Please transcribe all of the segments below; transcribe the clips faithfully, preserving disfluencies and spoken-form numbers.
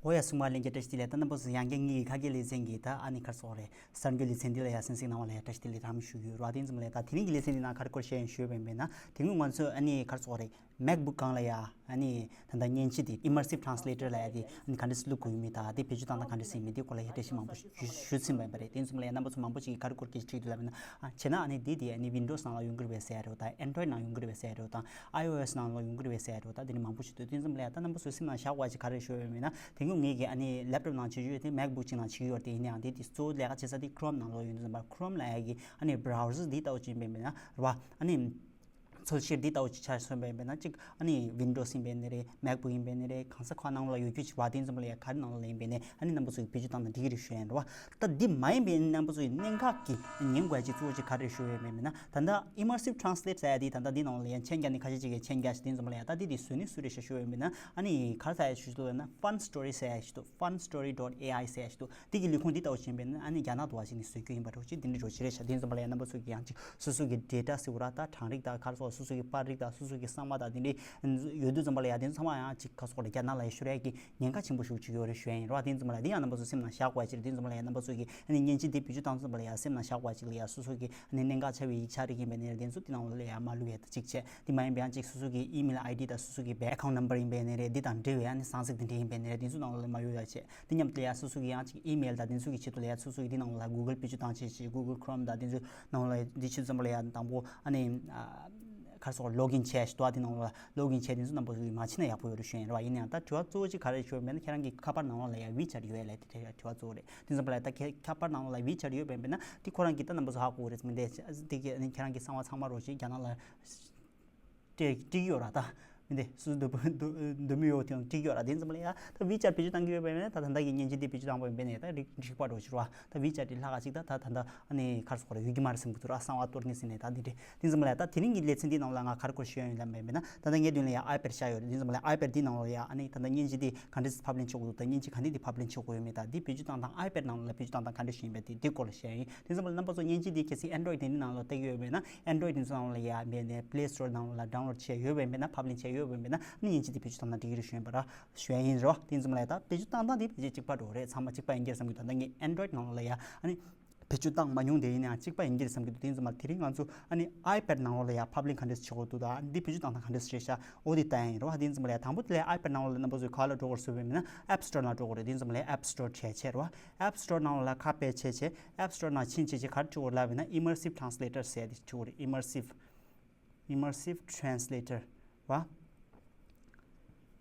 ཨོ་ཡ། གསུང་མ་ལེན་རྒྱ་བཀྲ་ཤིས་བདེ་ལེགས། ད་རྣམ་པ་ཚོ་ཡང་བསྐྱར་ངེད་ཀྱི་ཁ་སྐད་ལེ་ཚན་གྱི་ད་ཨ་ནི་ག་རེ་ཟེར་དགོས་རེད། གསར་འགྱུར་ལེ་ཚན་འདི་ལ་ཡ་གསན་གཟིགས་གནང་བ་ལ་ཡ་བཀྲ་ཤིས་བདེ་ལེགས་དམ་ཞུ་གི་ཡོད་རེད་བ། དེ་ཡིན་ཙམ་ལ་ཡ་ད་དེ་རིང་གི་ལེ་ཚན་འདི་ནང་ག་རེ་སྐོར་བཤད་ཡིན་ཞུས་པ་ཡིན་ན། དེ་སྔོན་ང་ཚོས་ཨ་ནི་ག་རེ་ཟེར་དགོས་རེད། MacBook་སྒང་ལ་ཡ་ཨ་ནི་ད་ལྟ་མཉེན་ཆས་དེ་Immersive Translator་ལབ་ཡ་དེ་ཨ་ནི་ག་འདྲས་བླུག་དགོས་ཡོད་མེད་དང་། དེ་བེད་སྤྱོད་བཏང་སྟངས་ག་འདྲས་ཡིན་མིན་དེ་སྐོར་ལ་ཡ་འགྲེལ་བཤད་མང་པོ་ཞུ་ཞུ་ཞུ་ཟིན་པ་ཡིན་པ་རེད། དེ་ཡིན་ཙམ་ལ་ཡ་རྣམ་པ་ཚོ་མང་པོ་ཞིག་གིས་ག་རེ་སྐོར་སྐད་ཆ་དྲིས་འདུག་ལབ་ན། ཨ་བྱས་ན་ཨ་ནི་འདི་དེ་ཨ་ནི་Windows་ནང་ལ་ཡོང་གི་རེད་པས་ཟེར་ཡ་རེད་དང་། Android་ནང་ཡོང་གི་རེད་པས་ཟེར་ཡ་རེད་དང་། iOS་ནང་ལ་ཡོང་གི་རེད་པས་ཟེར་ཡ་རེད་དང་། དེ་ནི་མང་པོ་ཞིག་འདུག་དེ་ཡིན་ཙམ་ལ་ཡ་ད་རྣམ་པ་ཚོས་སེམས་ནང་བཞག་དགོས་པ་ཅིག་ག་རེ་ཞུ་ཡོད་མེད་ན། དེ་སྔོན་ངེད་ཀྱི་ཨ་ནི་laptop་ནང་བྱེད་རྒྱུ་ཡོད་དེ་MacBook་ཅིག་ནང་བྱེད་ཀྱི་ཡོད་རེད། དེ་ཡིན་ནའང་དེ་དེ་གཙོ་བོ་ལས་ཀ་བྱེད་ས་དེ་Chrome་ནང་ལོགས་ཡོད་དུས་ཙམ་པ། Chrome་ལབ་ཡ་གི་ཨ་ནི་browser་འདི་ལྟ་བུ་ཅིག་ཡིན་པས་མེད་ན་རེད་བ། ཨ་ནི་འཚོལ་བཤེར་འདི་ལྟ་བུ་ཅིག་ཆ་མཚོན་པ་ཡིན་པས་ན། གཅིག་ཨ་ནི་Windows་ཡིན་པས་ནི་རེད། MacBook་ཡིན་པས་ནི་རེད། གང་ས་ག་ནང་ལ་ཡོད་རྒྱུ་ཅིག་བ། དེ་ཡིན་ཙམ་པ་ལ་ཡ་ག་རེ་ནང་ལ་ཡིན་པས་ནི་ཨ་ནི་རྣམ་པ་ཚོ་གིས་བེད་སྤྱོད་བཏང་ན་འགྲིག་གི་རེད་ཞུ་ཡ་ཡིན་རེད་བ། ད་འདི་མ་ཡིན་པའི་རྣམ་པ་ཚོ་ཡི་གནད་འགག་གི་ཉན་དགོས་ཅིག་གཙོ་བོ་ཅིག་ག་རེ་ཞུ་ཡོད་མེད་མེད་ན། ད་ལྟ་Immersive Translate་ཟེར་ཡ་དེ་ད་ལྟ་འདི་ནང་ལ་ཡ་མཆན་རྒྱག་ནི་ཁ་ཤས་ཅིག་གིས་མཆན་རྒྱག་ཞིག་དེ་ཡིན་ཙམ་པ་ལ་ཡ་ད་འདི་དེ་བཟོ་ནི་སུ་རེད་ཤག་ཞུ་ཡོད་མེད་ན། ཨ་ནི་ག་རེ་ཟེར་ཡ་ཞུ་ཞུ་ལབ་ན་Fun Story་ཟེར་ཡ་ཞིག་འདུག fun story dot A I་ཟེར་ཡ་ཞིག་འདུག་དེ་གི་ལས་ཁུངས་འདི་ལྟ་བུ་ཞིག་ཡིན་པས་ན་ཨ་ནི་རྒྱ་ནག་ཏུ་བ་ཞིག་ནི་བཟོ་རྒྱུ་ཡིན་པ་འདྲ་བོ་ཅིག་དེ་འདྲ་འདྲ་བོ་ཞིག་རེད་ཤག་དེ་ཡིན་ཙམ་པ་ལ་ཡ་རྣམ་པ་ཚོ་གིས་ཡང་ཅིག་སོ་སོ་གི་data་ཟེར་བ་ར། ད་གྲངས་རིག་དང་ག་རེ་ཟེར་བ། སོ་སོ་གི་པར་རིག་དང་སོ་སོ་གི་གསང་བ་དང་དེ་འདྲའི་ཡོད་དུས་ཙམ་པ་ལ་ཡ་དེ་ཚང་མ་ཡང་ཅིག་ག་རེ་ཟེར་དགོས་རེད། རྒྱ་ནག་ལ་ཡ་ཤོར་ཡ་གི་ཉེན་ཁ་ཆེན་པོ་ཞིག་ཅིག་ཡོད་རེད་ཞུ་ཡ་ཡིན་རེད་བ། དེ་ཡིན་ཙམ་པ་ལ་དེ་ཡང་རྣམ་པ་ཚོ་སེམས་ནང་བཞག་དགོས་ཡ་ཅིག་རེད། དེ་ཡིན་ཙམ་པ་ལ་ཡ་རྣམ་པ་ཚོ་གིས་ཨ་ནི་མཉེན་ཆས་དེ་བེད་སྤྱོད་བཏང་ཙམ་པ་ལ་ཡ་སེམས་ནང་བཞག་དགོས་ཡ་ཅིག་ལ་ཡ་སོ་སོ་གི་ཨ་ནི་གནད་འགག་ཆེ་བའི་ཡིག་ཆ་རིགས་ཡིན་པས་ནི་རེད། དེ་ཚོ་དེ་ནང་ལ་ཡ་མ་བླུག་ཡ་ད་གཅིག་བྱས། དེ་མ་ཡིན་པ་ཡང་ཅིག་སོ་སོ་གི་email ID་དང་སོ་སོ་གི་bank account number་ཡིན་པས་ནི་རེད། འདི་དང་འབྲེལ་བའི་ཨ་ནི་གསང་ཚིག་དེ་འདྲ་ཡིན་པས་ནི་རེད། དེ་ཚོ་ནང་ལ་མ་གཡུག་ཡ་བྱས། དེ་མཉམ་དུ་ལ་ཡ་སོ་སོ་གི་ཡང་ཅིག་email་དང་དེ་ཚོ་གི་ཆེད་དུ་ལ་ཡ་སོ་སོ་གི་དེ་ནང་ལ་Google་བེད་སྤྱོད་བཏང་བྱས་བྱས། Google Chrome་དང་དེ་ཚོ་ནང་ལ་འདི་ཆེད་ཙམ་པ་ལ་ཡ་དང་པོ་ཨ་ནི་ཨ་ག་རེ་ཟེར་login་བྱས་ཤི་དོ། དེ་ནང་ལ་login་བྱས་དེ་ཚོ་རྣམ་པ་ཚོ་གི་མ་བྱེད་ན་ཡག་པོ་ཡོད་རེད་ཞུ་ཡིན་རེད་བ། ཡིན་ནའང་ད་དྲི་བ་གཙོ་བོ་ཅིག་ག་རེ་ཞུ་ཡོད་མེད་ན། ཁྱེད་རང་གི་ཁ་པར་ནང་ལ་ཡ་WeChat་ཡོད་ལབ་དེ་དྲི་བ་གཙོ་བོ་རེད། དེ་ཙམ་པ་ལ་ཡ་ད་ཁྱེད་ཁ་པར་ནང་ལ་WeChat་ཡོད་པས་མེད་ན་དེ་ཁོ་རང་གི་ད་རྣམ་པ་ཚོ་ཧ་གོ་གི་རེད་མི་འདས། དེ་གི་ཨ་ནི་ཁྱེད་རང་གི་གསང་བ་ཚང་མ་རོགས་ཞིག་རྒྱ་ནག་ལ་སྤྲད་སྤྲད་ཀྱི་ཡོད་ར། ད་མི་འདི་སུ་འདོད་པ་འདོད་འདོད་མི་ཡོད་དེ་ཡང་སྤྲད་ཀྱི་ཡོད་ར། དེ་ཙམ་ལ་ཡ་ད་WeChat་བེད་སྤྱོད་བཏང་གི་ཡོད་པས་ན། ད་ད་ལྟ་གི་མཉེན་ཆས་འདི་བེད་སྤྱོད་བཏང་བ་ཡིན་པས་ན་ད་རིག་རིག་པ་འགྲོ་ཕྱིར་བ། ད་WeChat་འདི་ལྷག་ག་ཅིག་ད་ད་ད་ད་ཨ་ནི་ག་རེ་ཟེར་དགོས་རེད། ཡོད་ཀྱི་མ་རེད་བསམ་གྱི་འདུག་ར། གསང་བ་གཏོར་ངེས་ཟིན་ནས་ད་འདི་འདྲ། དེ་ཙམ་ལ་ཡ་ད་དེ་རིང་གི་ལེ་ཚན་འདི་ནང་ལ་ང་ག་རེ་སྐོར་ཞུ་ཡ་ཡིན་ལབ་པས་ན། ད་ལྟ་ངའི་མདུན་ལ་ཡ་iPad་བཞག་ཡོད་རེད། དེ་ཙམ་ལ་ཡ་iPad་འདི་ནང་ལ་ཡ་ཨ་ནི་ད་ལྟ་མཉེན་ཆས་འདི་ག་འདྲས་ཕབ་ལེན་བྱེད་དགོས་འདུག་ད་མཉེན་ཆས་ག་འདྲས་འདི་ཕབ་ལེན་བྱེད་དགོས་ཡོད་མེད། ད་འདི་བེད་སྤྱོད་བཏང་སྟངས་iPad་ནང་ལ་བེད་སྤྱོད་བཏང་སྟངས་ག་འདྲས་ཞིག་ཡིན་པ་དེ་འདི་སྐོར་ལ་བཤད་ཡ་ཡིན། དེ་ཙམ་ལ་རྣམ་པ་ཚོ་མཉེན་ཆས་འདི་གལ་སྲིད་Android་དེ་འདྲའི་ནང་ལ་བལྟ་གི་ཡོད་པས་ན། Android་དེ་ཚོ་ནང་ལ་ཡ་མེད་ནས་Play Store་ནང་ལ་download་བྱས་ཡོད་པས་མེད་ན། ཕབ་ལེན་བྱས་ཡོད་པས་མེད་ན། ཨ་ནི་མཉེན་ཆས་འདི་བེད་སྤྱོད་བཏང་ན་འགྲིག་གི་རེད་ཞུ་ཡིན་པ་ར། ཞུ་ཡ་ཡིན་རོ། དེ་ཙམ་ལ་ཡ་ད་བེད་སྤྱོད་བཏང་སྟངས་འདི་ཕལ་ཆེར་གཅིག་པ་འགྲོ་རེད། ཚང་མ་གཅིག་པ་ཡིན་གྱི་རེད་བསམ་གྱི་འདུག་ད་ངས་Android་ནང་ལ་ཡ་ཨ་ནི་བེད་སྤྱོད་བཏང་མ་མྱོང་དེ་ཡིན་ནའང་གཅིག་པ་ཡིན་གྱི་རེད་བསམ་གྱི་འདུག་དེ་ཙམ་ལ་དེ་རིང་ང་ཚོ་ཨ་ནི་iPad་ནང་ལ་ཡ་ཕབ་ལེན་ག་འདྲས་བྱེད་དགོས་འདུག་ད་འདི་བེད་སྤྱོད་བཏང་སྟངས་ག་འདྲས་རེད་ཤག་འོ་དེ་ལྟ་ཡ་ཡིན་རོ། དེ་ཙམ་ལ་ཡ་དང་པོ་དེ་ལ་iPad་ནང་ལ་རྣམ་པ་ཚོས་ག་ལ་འགྲོ་དགོས་རེད་ཟེར་བས་མིན་ན་App Store་ནང་འགྲོ་དགོས་རེད། དེ་ཙམ་ལ་ཡ་App Store་བྱས་བྱས་རོ། App Store་ནང་ལ་ཁ་ཕྱེ་བྱས་བྱས། App Store་ནང་ཕྱིན་བྱས་བྱས་ག་རེ་བྲིས་དགོས་རེད་ལབ་པས་ན་Immersive Translator་ཟེར་ཡ་དེ་བྲིས་དགོས་རེད། Immersive Immersive Translator་བ།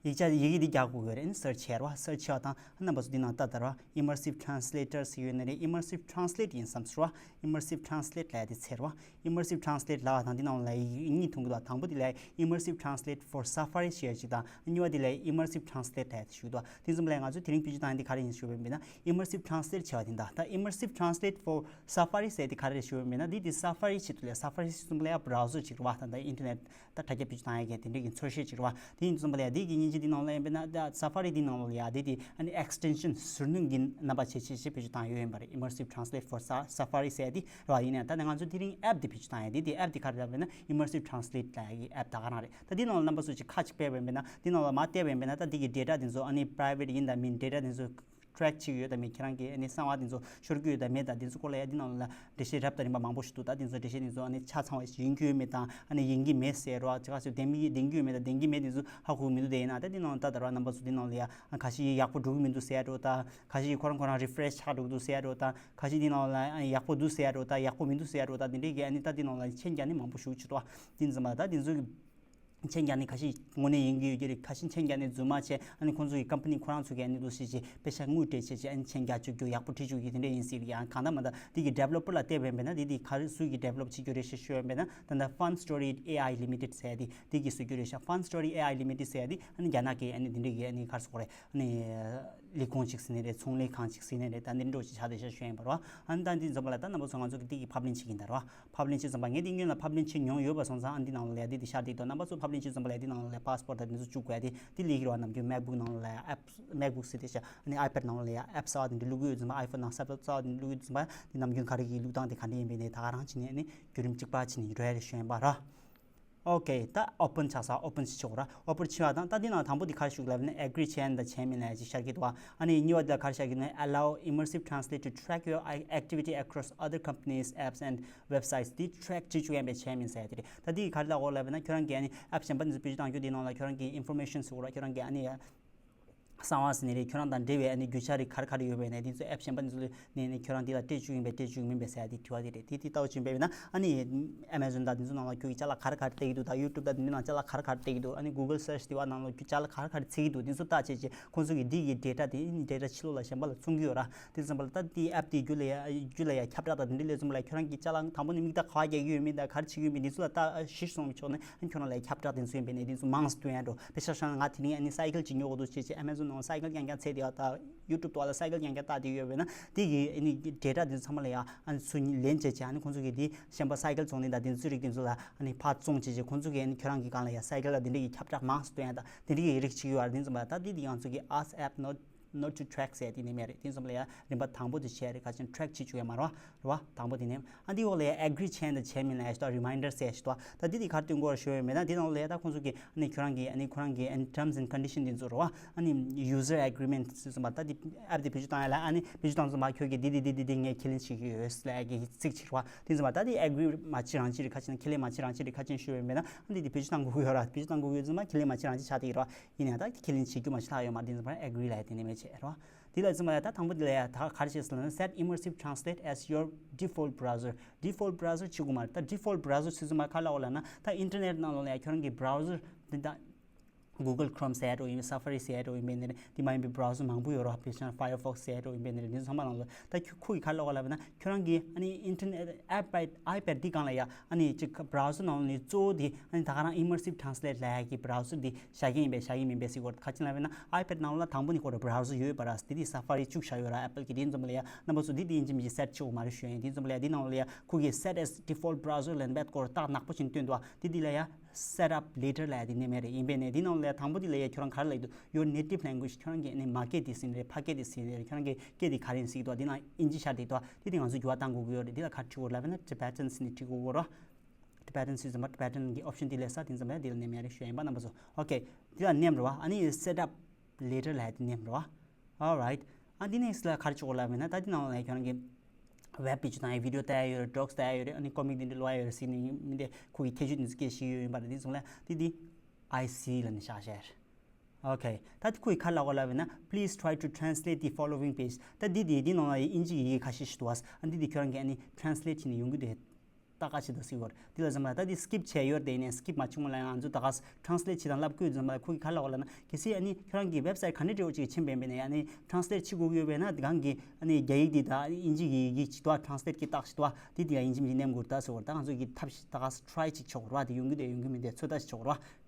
ཡིག་ཆ་ཡི་གེ་འདི་རྒྱག་དགོས་ཀྱི་རེད། search་བྱས་ར་བ། search་བྱས་པ་དང་རྣམ་པ་ཚོ་འདི་ནང་ལྟ་དང་ར་བ། Immersive Translator་ཟེར་ཡོད་ནི་རེད། Immersive Translate་ཡིན་བསམ་སོང་ར་བ། Immersive Translate་ལབ་ཡ་དེ་འཚོལ་ར་བ། Immersive Translate་ལབ་པ་དང་འདི་ནང་ལ་ཡིག་གཉིས་མཐོང་གི་འདུག་དང་པོ་དེ་ལ་Immersive Translate for Safari་ཞེས་ཡོད་ཅིག་དང་། གཉིས་པ་དེ་ལ་Immersive Translate་ལབ་ཡ་དེ་ཞུ་གི་འདུག་དེ་ཙམ་ལ་ང་ཚོས་དེ་རིང་བེད་སྤྱོད་བཏང་ཡ་འདི་ག་རེ་ཡིན་ཞུས་པ་ཡིན་ན། Immersive Translate་བྱས་པ་དེ་འདྲ། ད་Immersive Translate for Safari་ཟེར་དེ་ག་རེ་ཞུ་བ་མིན་ན། འདི་དེ་Safari་ཆེད་དུ་ལས། Safari་ཟེར་དུས་ལ་ཡ་browser་ཅིག་རེད་བ། ད་ལྟ་internet་ད་དྲ་རྒྱ་བེད་སྤྱོད་བཏང་ཡ་གི་དེ་འདྲའི་གི་འཚོལ་བཤེར་ཅིག་རེད་བ། དེ་ཡིན་དུས་ཙམ་པ་ལ་ཡ་འདི་གི་མཉེན་ཆས་འདི་ནང་ལ་ཡིན་པས་ན། ད་Safari་འདི་ནང་ལ་ཡ་འདི་དེ་ཨ་ནི་extension་ཟུར་སྣོན་གྱི་རྣམ་པ་བྱས་བྱས་བྱས་བེད་སྤྱོད་བཏང་ཡོད་ཡིན་པ་རེད། Immersive Translate for Sa- Safari་ཟེར་དེ་རེད་བ། ཡིན་ནའང་ད་ནི་ང་ཚོ་དེ་རིང་app་འདི་བེད་སྤྱོད་བཏང་ཡ་འདི་དེ་app་འདི་ག་རེ་རེད་ལབ་ན་Immersive Translate་ལབ་ཡ་གི་app་ད་ག་རང་རེད། ད་འདི་ནང་ལ་རྣམ་པ་ཚོ་ཅིག་ཁ་ཅིག་ཕྱེ་བ་ཡིན་པས་ན། འདི་ནང་ལ་མར་བལྟས་པ་ཡིན་པས་ན། ད་འདི་གི་data་འདི་ཚོ་ཨ་ནི་private་ཡིན་དང་མིན། data་འདི་ཚོ་track་བྱེད་ཀྱི་ཡོད་དང་མེད། ཁྱེད་རང་གི་ཨ་ནི་གསང་བ་དེ་ཚོ་ཤོར་གྱི་ཡོད་དང་མེད་དང་། དེ་ཚོ་སྐོར་ལ་ཡ་འདི་ནང་ལ་འགྲེལ་བཤད་རབ་དང་རིམ་པ་མང་པོ་ཞིག་འདུག་ད་དེ་ཚོ་འགྲེལ་བཤད་དེ་ཚོ་ཨ་ནི་ཆ་ཚང་བ་ཞིག་ཡིན་གྱི་ཡོད་མེད་དང་། ཨ་ནི་ཡིན་གྱི་མེད་ཟེར་རོ། ཅི་ག་ཚོད་ལྡན་མི་ལྡན་གྱི་ཡོད་མེད་དང་། ལྡན་གྱི་མེད་དེ་ཚོ་ཧ་གོ་མི་འདུག་དེ་ཡིན་ན་ད་འདི་ནང་ལ་ལྟ་དང་ར། རྣམ་པ་ཚོ་འདི་ནང་ལ་ཡ་ཨ་ག་ཞིག་ཡག་པོ་འགྲོ་གི་མི་འདུག་ཟེར་ཡ་འདྲ་བོ་དང་། ག་ཞིག་ཁོ་རང་ཁོ་རང་refresh་ཆགས་འགྲོ་གི་འདུག་ཟེར་ཡ་འདྲ་བོ་དང་། ག་ཞིག་འདི་ནང་ལ་ཨ་ཡག་པོ་འདུག་ཟེར་ཡ་འདྲ་བོ་དང་། ཡག་པོ་མི་འདུག་ཟེར་ཡ་འདྲ་བོ་དང་། དེ་འདྲའི་གི་ཨ་ནི་ད་འདི་ནང་ལ་མཆན་རྒྱག་ནི་མང་པོ་ཞིག་ཅིག་འདུག་དེ་ཡིན་ཙམ་པ་ད་དེ་ཚོ་གི་མཆན་རྒྱག་ནི་ཁ་ཤས་དངོས་གནས་ཡིན་གྱི་ཡོད་ཀྱི་རེད། ཁ་ཤས་མཆན་རྒྱག་ནི་རྫུན་མ་བྱས། ཨ་ནི་ཁོང་ཚོ་གི་company་ཁོ་རང་ཚོ་གི་ཨ་ནི་འདུག་སེ་བྱས་པེ་ཤ་དངུལ་སྤྲད་བྱས་བྱས། ཨ་ནི་མཆན་རྒྱག་བཅུག་རྒྱུ་ཡག་པོ་བྲིས་བཅུག་རྒྱུ་དེ་འདྲ་ཡིན་སྲིད་ཀྱི། ཡང་གང་ལྟར་མ་ལྟར་དེ་གི་developer་ལ་བལྟས་པ་ཡིན་པས་ན། དེ་དེ་ག་རེ་སུ་གི་develop་བྱེད་རྒྱུ་རེད་ཞེས་ཞུས་པ་ཡིན་པས་ན། ད་ལྟ་Fun Story A I Limited་ཟེར་ཡ་དེ་དེ་གིས་བཟོ་རྒྱུ་རེད་ཤག Fun Story A I Limited་ཟེར་ཡ་དེ་ཨ་ནི་རྒྱ་ནག་གི་ཨ་ནི་དེ་འདྲ་གི་ཨ་ནི་ག་རེ་ཟེར་དགོས་རེད། ཨ་ནི་ལས་ཁུངས་ཅིག་ཟེར་ནི་རེད། ཚོང་ལས་ཁང་ཅིག་ཟེར་ནི་རེད། ད་འདི་འདྲ་ཅིག་ཆགས་བསྡད་ཤག་ཞུས་པ་ཡིན་པ་རེད་བ། ཨ་ནི་ད་འདི་ཙམ་པ་ལ་ད་རྣམ་པ་ཚོ་ང་ཚོ་གི་དེ་གི་ཕབ་ལེན་བྱེད་ཀྱི་ཡིན་ད་རེད་བ། ཕབ་ལེན་བྱེད་ཙམ་པ་ངས་འདི་སྔོན་ལ་ཕབ་ལེན་བྱེད་མྱོང་ཡོད་པ་སོང་ཙང་། ཨ་འདི་ནང་ལ་ཡ་འདི་འདི་ཤར་འདུག་ད་རྣམ་པ་ཚོ་ཕབ་ལེན་བྱེད་ཙམ་པ་ལ་ཡ་འདི་ནང་ལ་ཡ་passport་དང་འདི་ཚོ་བཅུག་དགོས་ཡ་དེ་འདི་ལས་ཀྱི་རེད་བ། ནམ་རྒྱུན་MacBook་ནང་ལ་ཡ་apps MacBook་ཟེར་དེ་ཤག་ཨ་ནི་iPad་ནང་ལ་ཡ་apps་གསར་བ་དེ་འདྲ་བླུག་གི་ཡོད་ཙམ་པ། iPhone་ནང་ས་ཕྱོགས་གསར་བ་དེ་འདྲ་བླུག་གི་ཡོད་ཙམ་པ། འདི་ནམ་རྒྱུན་ག་རེ་གི་བླུག་སྟངས་དེ་ག་འདྲ་ཡིན་པས་ནས་ད་ག་རང་བྱས་ནས་ཨ་ནི་བརྒྱུད་རིམ་གཅིག་པ་བྱས་ནས་འགྲོ་ཡ་རེད་ཞུས་པ་ཡིན་པ་རེད། ཨོ་ཀེ། ད་ཨོ་པན་ཆགས་ས། ཨོ་པན་ཞིག་ཆོག་ར། ཨོ་པན་ཆེ་བ་དང་། ད་འདི་ནང་དང་པོ་འདི་ག་རེ་ཞུ་གི་ལབ་ན་ཨེ་གྷི་རི་བྱས་ཡིན་དང་བྱས་མིན་ལ་ཅིག་ཤར་གི་འདུག་ཨ་ནི་གཉིས་པ་འདི་ལ་ག་རེ་ཤར་གི་ན། Allow Immersive Translate to track your activity across other companies, apps and websites. འདི་ཊེག་བྱེད་བཅུག་ཡིན་པས་བྱས་མིན་ཟེར་ཡ་དེ་རེད། ད་འདི་ག་རེ་ལབ་གོ་ལབ་ན་ཁྱོད་རང་གི་ཨ་ནི་ཨེབ་གཞན་པ་འདི་ཚོ་བེད་སྤྱོད་གཏང་རྒྱུ་འདི་ནང་ལ་ཁྱོད་རང་གི་ཨིན་ཕོར་མེ་ཤན་ཟེར་གོ་ར། ཁྱོད་རང་གི་ཨ་ནི་གསང་བ་ཟེར་ནི་རེད། ཁྱོད་རང་དང་འབྲེལ་བའི་ཨ་ནི་རྒྱུ་ཆ་རིགས་ག་རེ་ག་རེ་ཡོད་པའི་ནས་འདི་ཚོ་ཨེབ་གཞན་པ་འདི་ཚོ་ནས་ནི་ཁྱོད་རང་འདི་ལ་སྤྲད་བཅུག་ཡིན་པས་སྤྲད་བཅུག་མིན་པས་ཟེར་ཡ་དེ་དྲི་བ་དེ་རེད། དེ་དེ་ལྟ་བུ་བྱུང་བས་ན་ཨ་ནི་ཨ་མ་ཟོན་དང་འདི་ཚོ་ནང་ལ་ཁྱོད་ཀྱི་ཅ་ལག་ག་རེ་ག་རེ་སྟེར་གྱི་འདུག་ད་ཡུ་ཊུབ་དང་འདི་ནང་ཅ་ལག་ག་རེ་ག་རེ་སྟེར་གྱི་འདུག་ཨ་ནི་གུ་གལ་སར་ཆི་དེ་བ་ནང་ལ་ཁྱོད་ཅ་ལག་ག་རེ་ག་རེ་འཚོལ་གྱི་འདུག་འདི་ཚོ་བལྟ་བྱས་རྗེས་ཁོང་ཚོ་གིས་འདི་གི་ཌེ་ཊ་དེ་ཨ་ནི་ཌེ་ཊ་ཕྱི་ལོགས་ལ་གཞན་པ་ལ་བཙོང་གི་ཡོད་ར། དེ་ཙམ་པ་ལ་ད་འདི་ཨེབ་དེ་རྒྱུད་ལ་ཡ་རྒྱུད་ལ་ཡ་ཁྱབ་བསྒྲགས་དང་འདི་འདྲ་སླེབས་ཙམ་པ་ལ་ཁྱོད་རང་གི་ཅ་ལག་དང་པོ་ནས་མིག་ལྟ་ག་བ་རྒྱག་གི་ཡོད་མེད་དང་ག་རེ་བྱེད་ཀྱི་ཡོད་མེད་འདི་ཚོ་ལ་ད་གཞིར་བཟུང་མི་ཆོག་ནས་ཨ་ནི་ཁྱོད་རང་ལ་ཡ་ཁྱབ་བསྒྲགས་དེ་ཚོ་ཡིན་པས་ནས་འདི་ཚོ་མང་སུ་སྟོན་ཡ་འགྲོ། དཔེ་ཆ་བཞག་ན་ང་དེ་རིང་ཨ་ནི་སའི་ཀལ་ཅིག་ཉོ་དགོས་འདུག་བྱས་བྱས་ཨ་མ་ཟོན་ནང་སའི་ཀལ་རྐྱང་རྐྱང་འཚོལ་བསྡད་ཡོད། ད་ཡུ་ཊུབ་ཐོག་ལ་སའི་ཀལ་རྐྱང་རྐྱང་ལྟ་བསྡད་ཡོད་པས་ན་དེ་གི་ཨ་ནི་ཌེ་ཊ་འདི་ཚོ་ཚང་མ་ལ་ཡ་ཨ་ནི་ཚུར་ལེན་བྱས་བྱས་ཨ་ནི་ཁོང་ཚོ་གི་དེ་གཞན་པ་སའི་ཀལ་བཙོང་མཁན་དང་དེ་ཚོའི་རིགས་དེ་ཚོ་ལ་ཨ་ནི་ཕར་བཙོང་བྱས་བྱས་ཁོང་ཚོ་གི་ཨ་ནི་ཁྱོད་རང་གི་སྒང་ལ་ཡ་སའི་ཀལ་ལ་དེ་འདྲ་གི་ཁྱབ་བསྒྲགས་མང་སུ་སྟོན་ཡ་དང་དེ་འདྲ་གི་རིགས་བྱེད་ཀྱི་ཡོད་རེད། དེ་ཙམ་པ་ད་དེ་དེ་ང་ཚོ་གི་ask app not not to track ཟེར་དེ་ནས་མེད་རེད། དེ་ཙམ་ལ་ཡ་རིམ་པ་དང་པོ་དེ་བྱས་རེད། ག་ཅིན་ཊེག་བྱེད་བཅུག་ཡ་མ་རེད་བ། རེད་བ། དང་པོ་དེ་ནས་ཨ་འདི་འོག་ལ་ཡ་ཨེ་གྷི་རི་བྱས་ཡིན་དང་བྱས་མིན་ལ་ཡ་ཞིག་དང་རི་མའིན་ཌར་ཟེར་ཡ་ཞིག་དང་། ད་འདི་དེ་ག་རེ་སྟོན་གྱི་ཡོད་རེད་ཞུ་ཡ་ཡིན་པས་ན་འདི་ནང་ལ་ཡ་ད་ཁོང་ཚོ་གི་ཨ་ནི་ཁྱོད་རང་གི་ཨ་ནི་ཁོ་རང་གི་ཨ་ནི་terms and condition དེ་ཚོ་རེད་བ། ཨ་ནི་user agreement ཟེར་ཙམ་པ་ད་འདི་ཨེབ་དེ་བེད་སྤྱོད་བཏང་ཡ་ལ་ཨ་ནི་བེད་སྤྱོད་བཏང་ཙམ་པ་ཁྱོད་ཀྱིས་འདི་འདི་འདི་འདི་འདི་ངས་ཁས་ལེན་བྱེད་ཀྱི་ཡོད་ལ་ཡ་གི་ཚིག་ཅིག་རེད་བ། དེ་ཙམ་པ་ད་འདི་ཨེ་གྷི་རི་མ་བྱེད་རང་བྱེད་རེད། ག་ཅིན་ཁས་ལེན་མ་བྱེད་རང་བྱེད་རེད། ག་ཅིན་ཞུ་ཡ་ཡིན་པས་ན་ཨ་འདི་འདི་བེད་སྤྱོད་བཏང་དགོས་ཀྱི་ཡོད་རེད། བེད་སྤྱོད་བཏང་དགོས་ཀྱི་ཡོད་ཙམ་པ་ཁས་ལེན་མ་བྱེད་རང་བྱེད་ཆགས་བསྡད་ཀྱི་རེད་བ། ཡིན་ནའང་ད་ཁས་ལེན་བྱེད་རྒྱུ་མ་ཤེས་ལྷག་ཡོད་མ་རེད། དེ་ཙམ་པ་ཨེ་གྷི་རི་ལབ་ཡ་དེ་ནས་མེད་བྱས་རེད་བ། དེ་ལ་ཙམ་པ་ཡ་ད་དང་པོ་དེ་ལ་ཡ་ད་ག་རེ་བྱས་ཟེར་ན། Set Immersive Translate as your default browser. Default browser བྱེད་དགོས་མ་རེད། ད་default browser ཟེར་ཙམ་པ་ག་རེ་ལབ་ཡོད་ལབ་ན་ད་ཨིན་ཊར་ནེཊ་ནང་ལོགས་ལ་ཡ་ཁྱོད་རང་གི་browser འདི་ད་Google Chrome ཟེར་ཡ་འདྲ་ཡིན། Safari ཟེར་ཡ་འདྲ་ཡིན་པས་ནི་རེད། དེ་མ་ཡིན་པའི་browser མང་པོ་ཡོད་རེད་བ། དཔེར་ན་Firefox ཟེར་ཡ་འདྲ་ཡིན་པས་ནི་རེད། འདི་ཚོ་ཚང་མ་ནང་ལོགས་ད་ཁྱོད་ཁོ་གིས་ག་རེ་ལབ་ཡོད་ལབ་ན་ཁྱོད་རང་གི་ཨ་ནི་ཨིན་ཊར་ནེཊ་ཨེ་པེཌ་ཨའི་པེཌ་འདི་སྒང་ལ་ཡ་ཨ་ནི་ཅིག་browser ནང་ལོགས་ནས་གཙོ་བོ་དེ་ཨ་ནི་ད་ག་རང་Immersive Translate ལབ་ཡ་གི་browser འདི་བཞག་གི་ཡིན་པས་བཞག་གི་མིན་པས་ཟེར་གོ། ག་ཅི་ལབ་ཡོད་ན་ཨའི་པེཌ་ནང་ལ་དང་པོ་ནས་ཁོ་རང་browser ཡོད་པ་ར། དེ་དེ་Safari བཅུག་བཞག་ཡོད་ར། Apple གི་དེ་ཙམ་པ་ལ་ཡ་རྣམ་པ་ཚོ་དེ་དེ་ཡིན་གཅིག་མིན་གཅིག་སེཊ་བྱེད་དགོས་མ་རེད་ཞུ་ཡ་ཡིན། དེ་ཙམ་པ་ལ་ཡ་དེ་ནང་ལ་ཡ་ཁོ་གིས་Set as default browser ལབ་ཡ་དཔེ་སྐོར་རྟགས་ནག་པོ་ཅིག་སྟོན་འདུག་དེ་དེ་ལ་ཡ་Set up later ལབ་ཡ་དེ་ནས་མེད་རེད། ཡིན་པས་ནས་དེ་ནང་ལ་ཡ་དང་པོ་དེ་ལ་ཡ་ཁྱོད་རང་ག་རེ་ལབ་ཀྱི་འདུག Your native language ཁྱོད་རང་གི་ཨ་ནི་མ་སྐད་དེ་ཟེར་ནི་རེད། ཕ་སྐད་དེ་ཟེར་ནི་རེད། ཁྱོད་རང་གི་སྐད་དེ་ག་རེ་ཡིན་ཟེར་གྱི་འདུག་དེ་ནང་ཨིན་ཇི་ཤར་བསྡད་འདུག་དེ་དེ་ང་ཚོ་འགྱུར་བ་གཏང་དགོས་ཀྱི་ཡོད་རེད། དེ་ལ་ག་རེ་བྲིས་དགོས་ལབ་ན་Tibetan ཟེར་ནས་བྲིས་དགོས་རེད། Tibetan ཟེར་ཙམ་པ་Tibetan གི་option དེ་སླེབས་ས། དེ་ཙམ་པ་ཡ་དེ་ལ་ནས་མེད་རེད་ཞུ་ཡ་ཡིན་པ། རྣམ་པ་ཚོ་ཨོ་ཀེ། དེ་ལ་ནས་རེད་བ། ཨ་ནི་Set up later ལབ་ཡ་དེ་ནས་རེད་བ། Alright. ཨ་འདི་next ལ་ག་རེ་བྱེད་དགོས་ལབ་ཡིན་ན་ད་འདི་ནང་ལ་ཁྱོད་རང་གི་web བེད་སྤྱོད་བཏང་ཡ་video ལྟ་ཡ་ཡོད་རེད། docs ལྟ་ཡ་ཡོད་རེད། ཨ་ནི་comic འདི་འདྲ་ཀློག་ཡ་ཡོད་རེད་ཟེར་ནས་མི་འདི་ཁོ་གི་ཁྱད་ཆོས་འདི་ཚོ་སྐད་ཤེས་ཡོད་ཡིན་པ་རེད། འདི་ཚོ་ལ་འདི་འདི་I see ལབ་ནས་བཞག་བཞག་རེད། ཨོ་ཁེ། ད་འདི་ཁོ་གི་ག་རེ་ལབ་དགོས་ལབ་ཡིན་ན། Please try to translate the following page. ད་འདི་འདི་འདི་ནང་ལ་ཡ་ཨིན་ཇི་ཡི་གེ་ཁ་ཤས་ཤིག་འདུག་བ། ཨ་འདི་འདི་ཁྱོད་རང་གི་ཨ་ནི་translate བྱས་ནས་ཡོང་གི་འདུག་ད་ག་ཞིག་འདུག་ཟེར་བ་རེད། འདི་ལ་ཙམ་ལ་ད་འདི་skip བྱས་ཡོད་དེ་ནས་skip མ་བྱུང་ལ་ང་ཚོ་ད་ག་translate བྱེད་སྟངས་ལབ་དགོས་ཙམ་ལ་ཁོ་གིས་ག་རེ་ལབ་དགོས་ལབ་ན། གལ་སྲིད་ཨ་ནི་ཁྱོད་རང་གི་website ག་འདྲ་འདྲ་བོ་ཅིག་ཕྱིན་པ་ཡིན་པ་ཡིན་ན་ཡ་ཨ་ནི་translate བྱེད་དགོས་ཀྱི་ཡོད་པ་ཡིན་ན་གང་གི་ཨ་ནི་རྒྱ་ཡིག་འདི་དང་ཨིན་ཇི་ཡི་གེ་ཅིག་འདུག་བ། translate གི་རྟགས་ཤིག་འདུག་བ། དེ་དེ་ཡ་ཨིན་ཇི་མི་གནས་དགོས་ད་ཟེར་བ་རེད། ད་ང་ཚོ་གིས་ཐབས་ཤིག་ད་ག་try ཅིག་བྱེད་དགོས་རེད་བ། དེ་ཡོང་གི་འདུག་ཡོང་གི་མི་འདུག་ཚོད་ལྟ་ཞིག་བྱེད་དགོས་རེད་བ།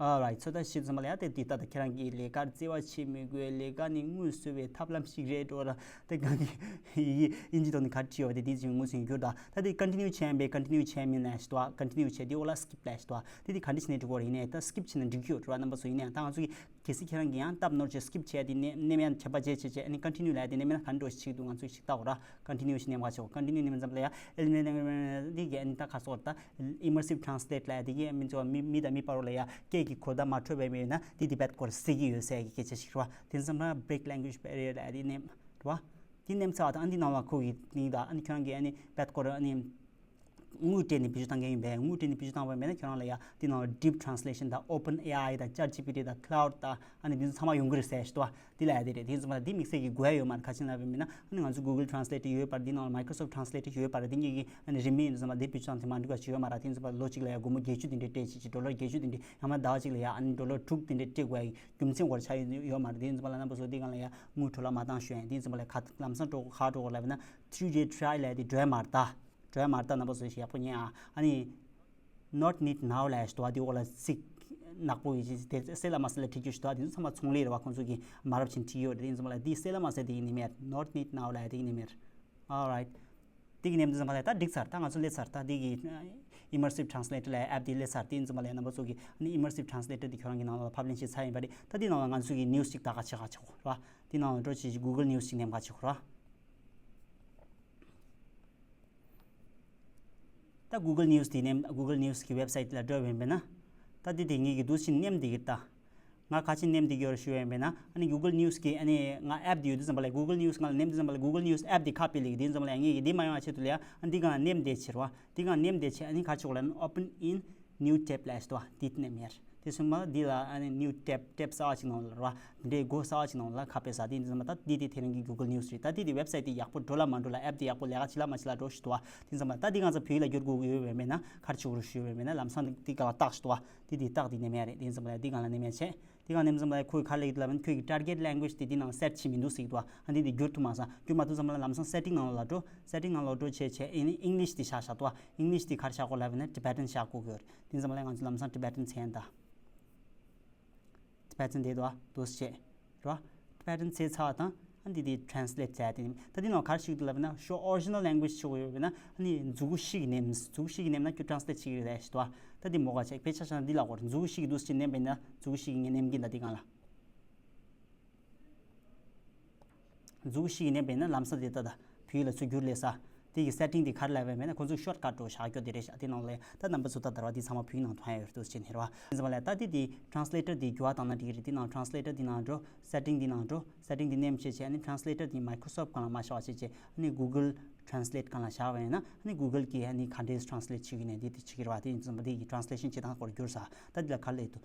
Alright. ཚོད་ལྟ་བྱེད་ཙམ་པ་ལ་ཡ་དེ་འདི་ལྟ་ད་ཁྱེད་རང་གིས་ལས་ཀར་བརྩེ་བ་བྱེད་མི་དགོས། ལས་ཀ་ནི་དངུལ་གསོ་བའི་ཐབས་ལམ་ཞིག་རེད་འགྲོ་ལ། དེ་གང་གི་ཨིན་ཇི་ཐོག་ནས་ག་རེ་བྲིས་ཡོད་པ་དེ་དེ་ཅིག་ངོས་ཟིན་གྱུར་ད། ད་དེ་continue བྱས་པས་continue བྱས་མིན་ལ་ཞིག་འདུག་ཨ། continue བྱས་དེ་འོག་ལ་skip ལ་ཞིག་འདུག་ཨ། དེ་དེ་ག་འདྲ་བྱས་ནས་འགྲིག་གི་རེད། ཡིན་ནའི་ད་skip བྱས་ན་འགྲིག་གི་ཡོད་འགྲོ་ལ། རྣམ་པ་ཚོ་ཡིན་ནའི་ད་ང་ཚོ་གིས་གལ་སྲིད་ཁྱེད་རང་གིས་ཡང་སྟབས་ནོར་བྱས་skip བྱས་དེ་ནས་ནས་ཡང་ཁྱབ་པ་བྱས་བྱས་བྱས་ཨ་ནི་continue ལ་དེ་ནས་མིན་ན་ག་འགྲོ་ཞིག་འདུག་ང་ཚོ་ཞིག་ལྟ་འོ་ར། continue ཞིག་ནས་མ་ཆོག continue ནས་མིན་ཙམ་ལ་ཡ་ཨེ་ལི་མི་ནས་འདི་གི་ཨ་ནི་ད་ག་སོགས་ད། Immersive Translate ལབ་ཡ་དེ་གིས་མི་ཚོ་མི་མི་དང་མི་བར་ལ་ཡ་སྐད་ཀྱི་གོ་བརྡ་མ་འཕྲོད་པའི་མི་ཡོད་ན་དེ་དེ་བེད་སྐོར་སེལ་གྱི་ཡོད་ཟེར་གྱི་སྐད་ཆ་ཞིག་རེད་བ། དེ་ཙམ་ལ་break language barrier ལབ་ཡ་དེ་ནས་རེད་བ། དེ་ནས་ཚ་བ་དང་ཨ་འདི་ནང་ལ་ཁོ་གི་ནི་ད་ཨ་ནི་ཁྱོད་རང་གིས་ཨ་ནི་བེད་སྐོར་ཨ་ནི་དངུལ་སྤྲད་ནས་བེད་སྤྱོད་བཏང་མཁན་ཡིན་པས། དངུལ་སྤྲད་ནས་བེད་སྤྱོད་བཏང་བ་མིན་ན་ཁྱོད་རང་ལ་ཡ་དེ་ནང་ལ་Deep Translation དང་OpenAI དང་ChatGPT དང Claude དང་ཨ་ནི་འདི་ཚོ་ཚང་མ་ཡོང་གི་རེད་ཟེར་ཞིག་ཏུ་བ། དེ་ལ་ཡ་དེ་རེད། དེ་ཚོ་མ་དེ་དམིགས་བསལ་གྱི་དགོས་ཡ་ཡོད་མ་རེད། ག་ཅི་ལབ་པ་མིན་ན་ཨ་ནི་ང་ཚོ་Google Translate ཡོད་པ་རེད། དེ་ནང་ལ་Microsoft Translate ཡོད་པ་རེད། དེ་གཉིས་ཀྱི་ཨ་ནི་རིན་མེད་ཡིན་ཙམ་པ་དེ་བེད་སྤྱོད་བཏང་དེ་མ་འགྲིག་པ་ཅིག་ཡོད་མ་རེད། དེ་ཚོ་པ་ལོ་གཅིག་ལ་ཡ་སྒོར་མོ་བརྒྱད་ཅུ་དེ་འདྲས་སྤྲད་ཅིག་ཅིག་ཌོ་ལར་བརྒྱད་ཅུ་དེ་འདྲས་ཡང་མ་ཟླ་བ་གཅིག་ལ་ཡ་ཨ་ནི་ཌོ་ལར་དྲུག་དེ་འདྲས་སྤྲད་དགོས་ཡ་རྒྱུ་མཚན་སྐོར་ཆགས་ཡོད་མ་རེད། དེ་ཚོ་པ་ལ་རྣམ་པ་ཚོ་དེ་སྒང་ལ་ཡ་དངུལ་འཕྲོ་བརླག་མ་བཏང་ཞུ་ཡ་ཡིན། དེ་ཚོ་པ་ལ་ག་ལམ་སང་འགྲོ་ག་འགྲོ་ག་ལབ་པ་ན་ཐི་རི་ཌི་ཊི་རའི་ལབ་ཡ་དེ་འགྲོ་ཡ་མ་རེད་ད། འགྲོ་ཡ་མ་རེད་ད། རྣམ་པ་ཚོ་ཞིག་ཡག་པོ་ཉན་ཨ། ཨ་ནི་Not need now ལབ་ཡ་ཞིག་འདུག་བ། དེ་འོག་ལ་ཚིག་ནག་པོ་ཡིན་ཅིག་དེ་གསལ་ལ་མ་གསལ་ལ་བྲིས་རྒྱུ་ཞིག་འདུག་བ། དེ་ཚོ་ཚང་མ་ཚོང་ལས་རེད་བ། ཁོང་ཚོ་གིས་མ་རབས་ཕྱིན་བྲིས་ཡོད་རེད། དེ་ཚོ་མ་ལ་དེ་གསལ་ལ་མ་གསལ་དེ་ཡིན་ནི་མེད། Not need now ལབ་ཡ་དེ་ཡིན་ནི་མེད། Alright. དེ་གི་ནས་དེ་ཚོ་མ་ལ་ད་འགྲིག་ཚར། ད་ང་ཚོ་སླེབས་ཚར། ད་དེ་གི་Immersive Translator ལབ་ཡ་ཨེབ་དེ་སླེབས་ཚར། དེ་ཡིན་ཙམ་པ་ལ་ཡ་རྣམ་པ་ཚོ་གིས་ཨ་ནི་Immersive Translator དེ་ཁྱོད་རང་གི་ནང་ལ་ཕབ་ལེན་བྱས་ཚར་ཡིན་པ་རེད། ད་དེ་ནང་ལ་ང་ཚོ་གི་news ཅིག་ད་ག་ཆེ་ག་ཆེ་གོ་ར། དེ་ནང་ལ་འགྲོ་བྱས་Google News ཅིག་ནས་ག་ཆེ་གོ་ར། ད་Google News དེ་ནེམ་Google News གི་ཝེབ་སའིཊ་ལ་འགྲོ་བས་པས་ན། ད་དེ་དེ་ངེད་ཀྱི་འདུག་ཕྱིན་ནེམ་དེ་གི་ད། ང་ཁ་ཆེ་ནེམ་དེ་གི་ཡོར་ཞུ་བས་པས་ན། ཨ་ནི་Google News གི་ཨ་ནི་ང་ཨེབ་དེ་ཡོད་དུས་ཙམ་པ་ལ། Google News ང་ལ་ནེམ་དུས་ཙམ་པ་ལ། Google News ཨེབ་དེ་ཁ་ཕྱེ་ལེགས་དེ་ཙམ་པ་ལ་ངེད་ཀྱི་དེ་མ་ཡོང་བ་ཆེད་དུ་ལ་ཡ། ཨ་འདི་གང་ནེམ་དེ་ཕྱིར་བ། དེ་གང་ནེམ་དེ་ཕྱིར་ཨ་ནི་ཁ་ཆེ་གོ་ལ་ཨ་ནི་Open in New Tab ལ་ཞུ་དུ་བ། དེ་ནེམ་ཡར། དེ་སོང་མ་འདི་ལ་ཨ་ནི་New Tab tab གསར་བ་ཅིག་ནང་ལ་ར། འདི་འདྲའི་སྒོ་གསར་བ་ཅིག་ནང་ལ་ཁ་ཕྱེ་ས། དེ་འདི་ཙམ་པ་ད་འདི་དེ་དེ་རིང་གི་Google News རེད། ད་འདི་དེ་ཝེབ་སའིཊ་དེ་ཡག་པོ་འགྲོ་ལ་མ་འགྲོ་ལ། ཨེབ་དེ་ཡག་པོ་ལས་ཀ་བྱེད་ལ་མ་བྱེད་ལ་འགྲོ་ཞུ་དུ་བ། དེ་ཙམ་པ་ད་འདི་ང་ཚོ་བོད་ཡིག་ལ་བསྒྱུར་དགོས་ཡོད་པས་མེད་ན། ག་རེ་བྱེད་དགོས་རེད་ཞུས་པས་མེད་ན། ལམ་སང་འདི་ག་ལ་བཏགས་ཞུ་དུ་བ། འདི་དེ་བཏགས་འདི་ནེམ་ཡ་རེད། དེ་ཙམ་པ་ད་འདི་ག་ལ་ནེམ་ཡ་བྱས། དེ་གང་ནེམ་ཙམ་ལ་ཁོས་ག་རེ་ལབ་ཡོད་ལབ་ན། ཁྱོད་ཀྱི་target language དེ་དེ་ནང་set བྱེད་མི་འདུག་ཟེར་གྱི་འདུག་ཨ་འདི་དེ་བསྒྱུར་ཐུབ་མ་སོང་། བསྒྱུར་མ་ཐུབ་ཙམ་ལ་ལམ་སང་setting ནང་ལ་འགྲོ། setting ནང་ལ་འགྲོ་བྱས་བྱས་ཨ་ནི་English དེ་བཞག་བཞག་འདུག English དེ་ག་རེ་བཞག་དགོས་ལབ་ན་Tibetan བཞག་དགོས་ཀྱི་ཡོད་རེད། དེ་ཙམ་ལ་ང་ཚོ་ལམ་སང་Tibetan བྱས་ཡིན་ད། Tibetan དེ་འདུག་ཨ་འདུག་བྱས་རོ། Tibetan བྱས་ཚར་བ་དང་ཨ་འདི་དེ་translate བྱས་ཏེ། ད་འདི་ནང་ག་རེ་ཞིག་འདུག་ལབ་ན། show original language ཞུ་དགོས་ཡོད་པས་ན། ཨ་ནི་མཛུ་གུ་བཞི་གི་ནེམ། མཛུ་གུ་བཞི་གི་ནེམ་ན་ཁྱོད་translate བྱེད་ཀྱི་རེད་ཞུ་དུ་བ། ད་འདི་མོ་ག་བྱས་དཔེ་ཆ་བཞག་ན་འདི་ལ་གོ་རེད། མཛུ་གུ་བཞི་གི་འདུག་ཅེས་ནེམ་པས་ན་མཛུ་གུ་བཞི་གི་ངས་ནེམ་གྱིན་ད་འདི་གང་ལ། མཛུ་གུ་བཞི་གི་ནེམ་པས་ན་ལམ་སང་དེ་ལྟ་ད་བོད་ཡིག་ལ་ཚུར་བསྒྱུར་ལས་ས། དེ་གི་setting དེ་ག་རེ་ལབ་པས་མེད་ན། ཁོ་ཚོས་shortcut འདྲ་བོ་བཞག་རྒྱུ་དེ་རེད་ཤག་དེ་ནང་ལ་ད་རྣམ་པ་ཚོ་ད་ལྟ་ར་དེ་ཚང་མ་བོད་ཡིག་ནང་མཐོང་ཡ་ཡོད་རེད་འདུག་ཅེས་ནི་རེད་བ། དེ་ཙམ་པ་ལ་ད་དེ་དེ་translator དེ་འགྱུར་བ་བཏང་ན་འགྲིག་གི་རེད། དེ་ནང་translator དེ་ནང་འགྲོ། setting དེ་ནང་འགྲོ། setting དེ་ནེམ་བྱས་བྱས་ཨ་ནི་translator དེ་Microsoft སྒང་ལ་མ་བཞག་པ་བྱས་བྱས་ཨ་ནི་Google Translate སྒང་ལ་བཞག་པ་ཡིན་ན། ཨ་ནི་Google གིས་ཨ་ནི་ག་འདྲས་translate བྱེད་ཀྱི་ནས་དེ་དེ་བྱེད་ཀྱི་རེད་བ། དེ་ཡིན་ཙམ་པ་དེ་གི་translation བྱེད་སྟངས་སྐོར་བསྒྱུར་ས། ད་དེ་ལ་ག་རེ་ལབ་འདུག་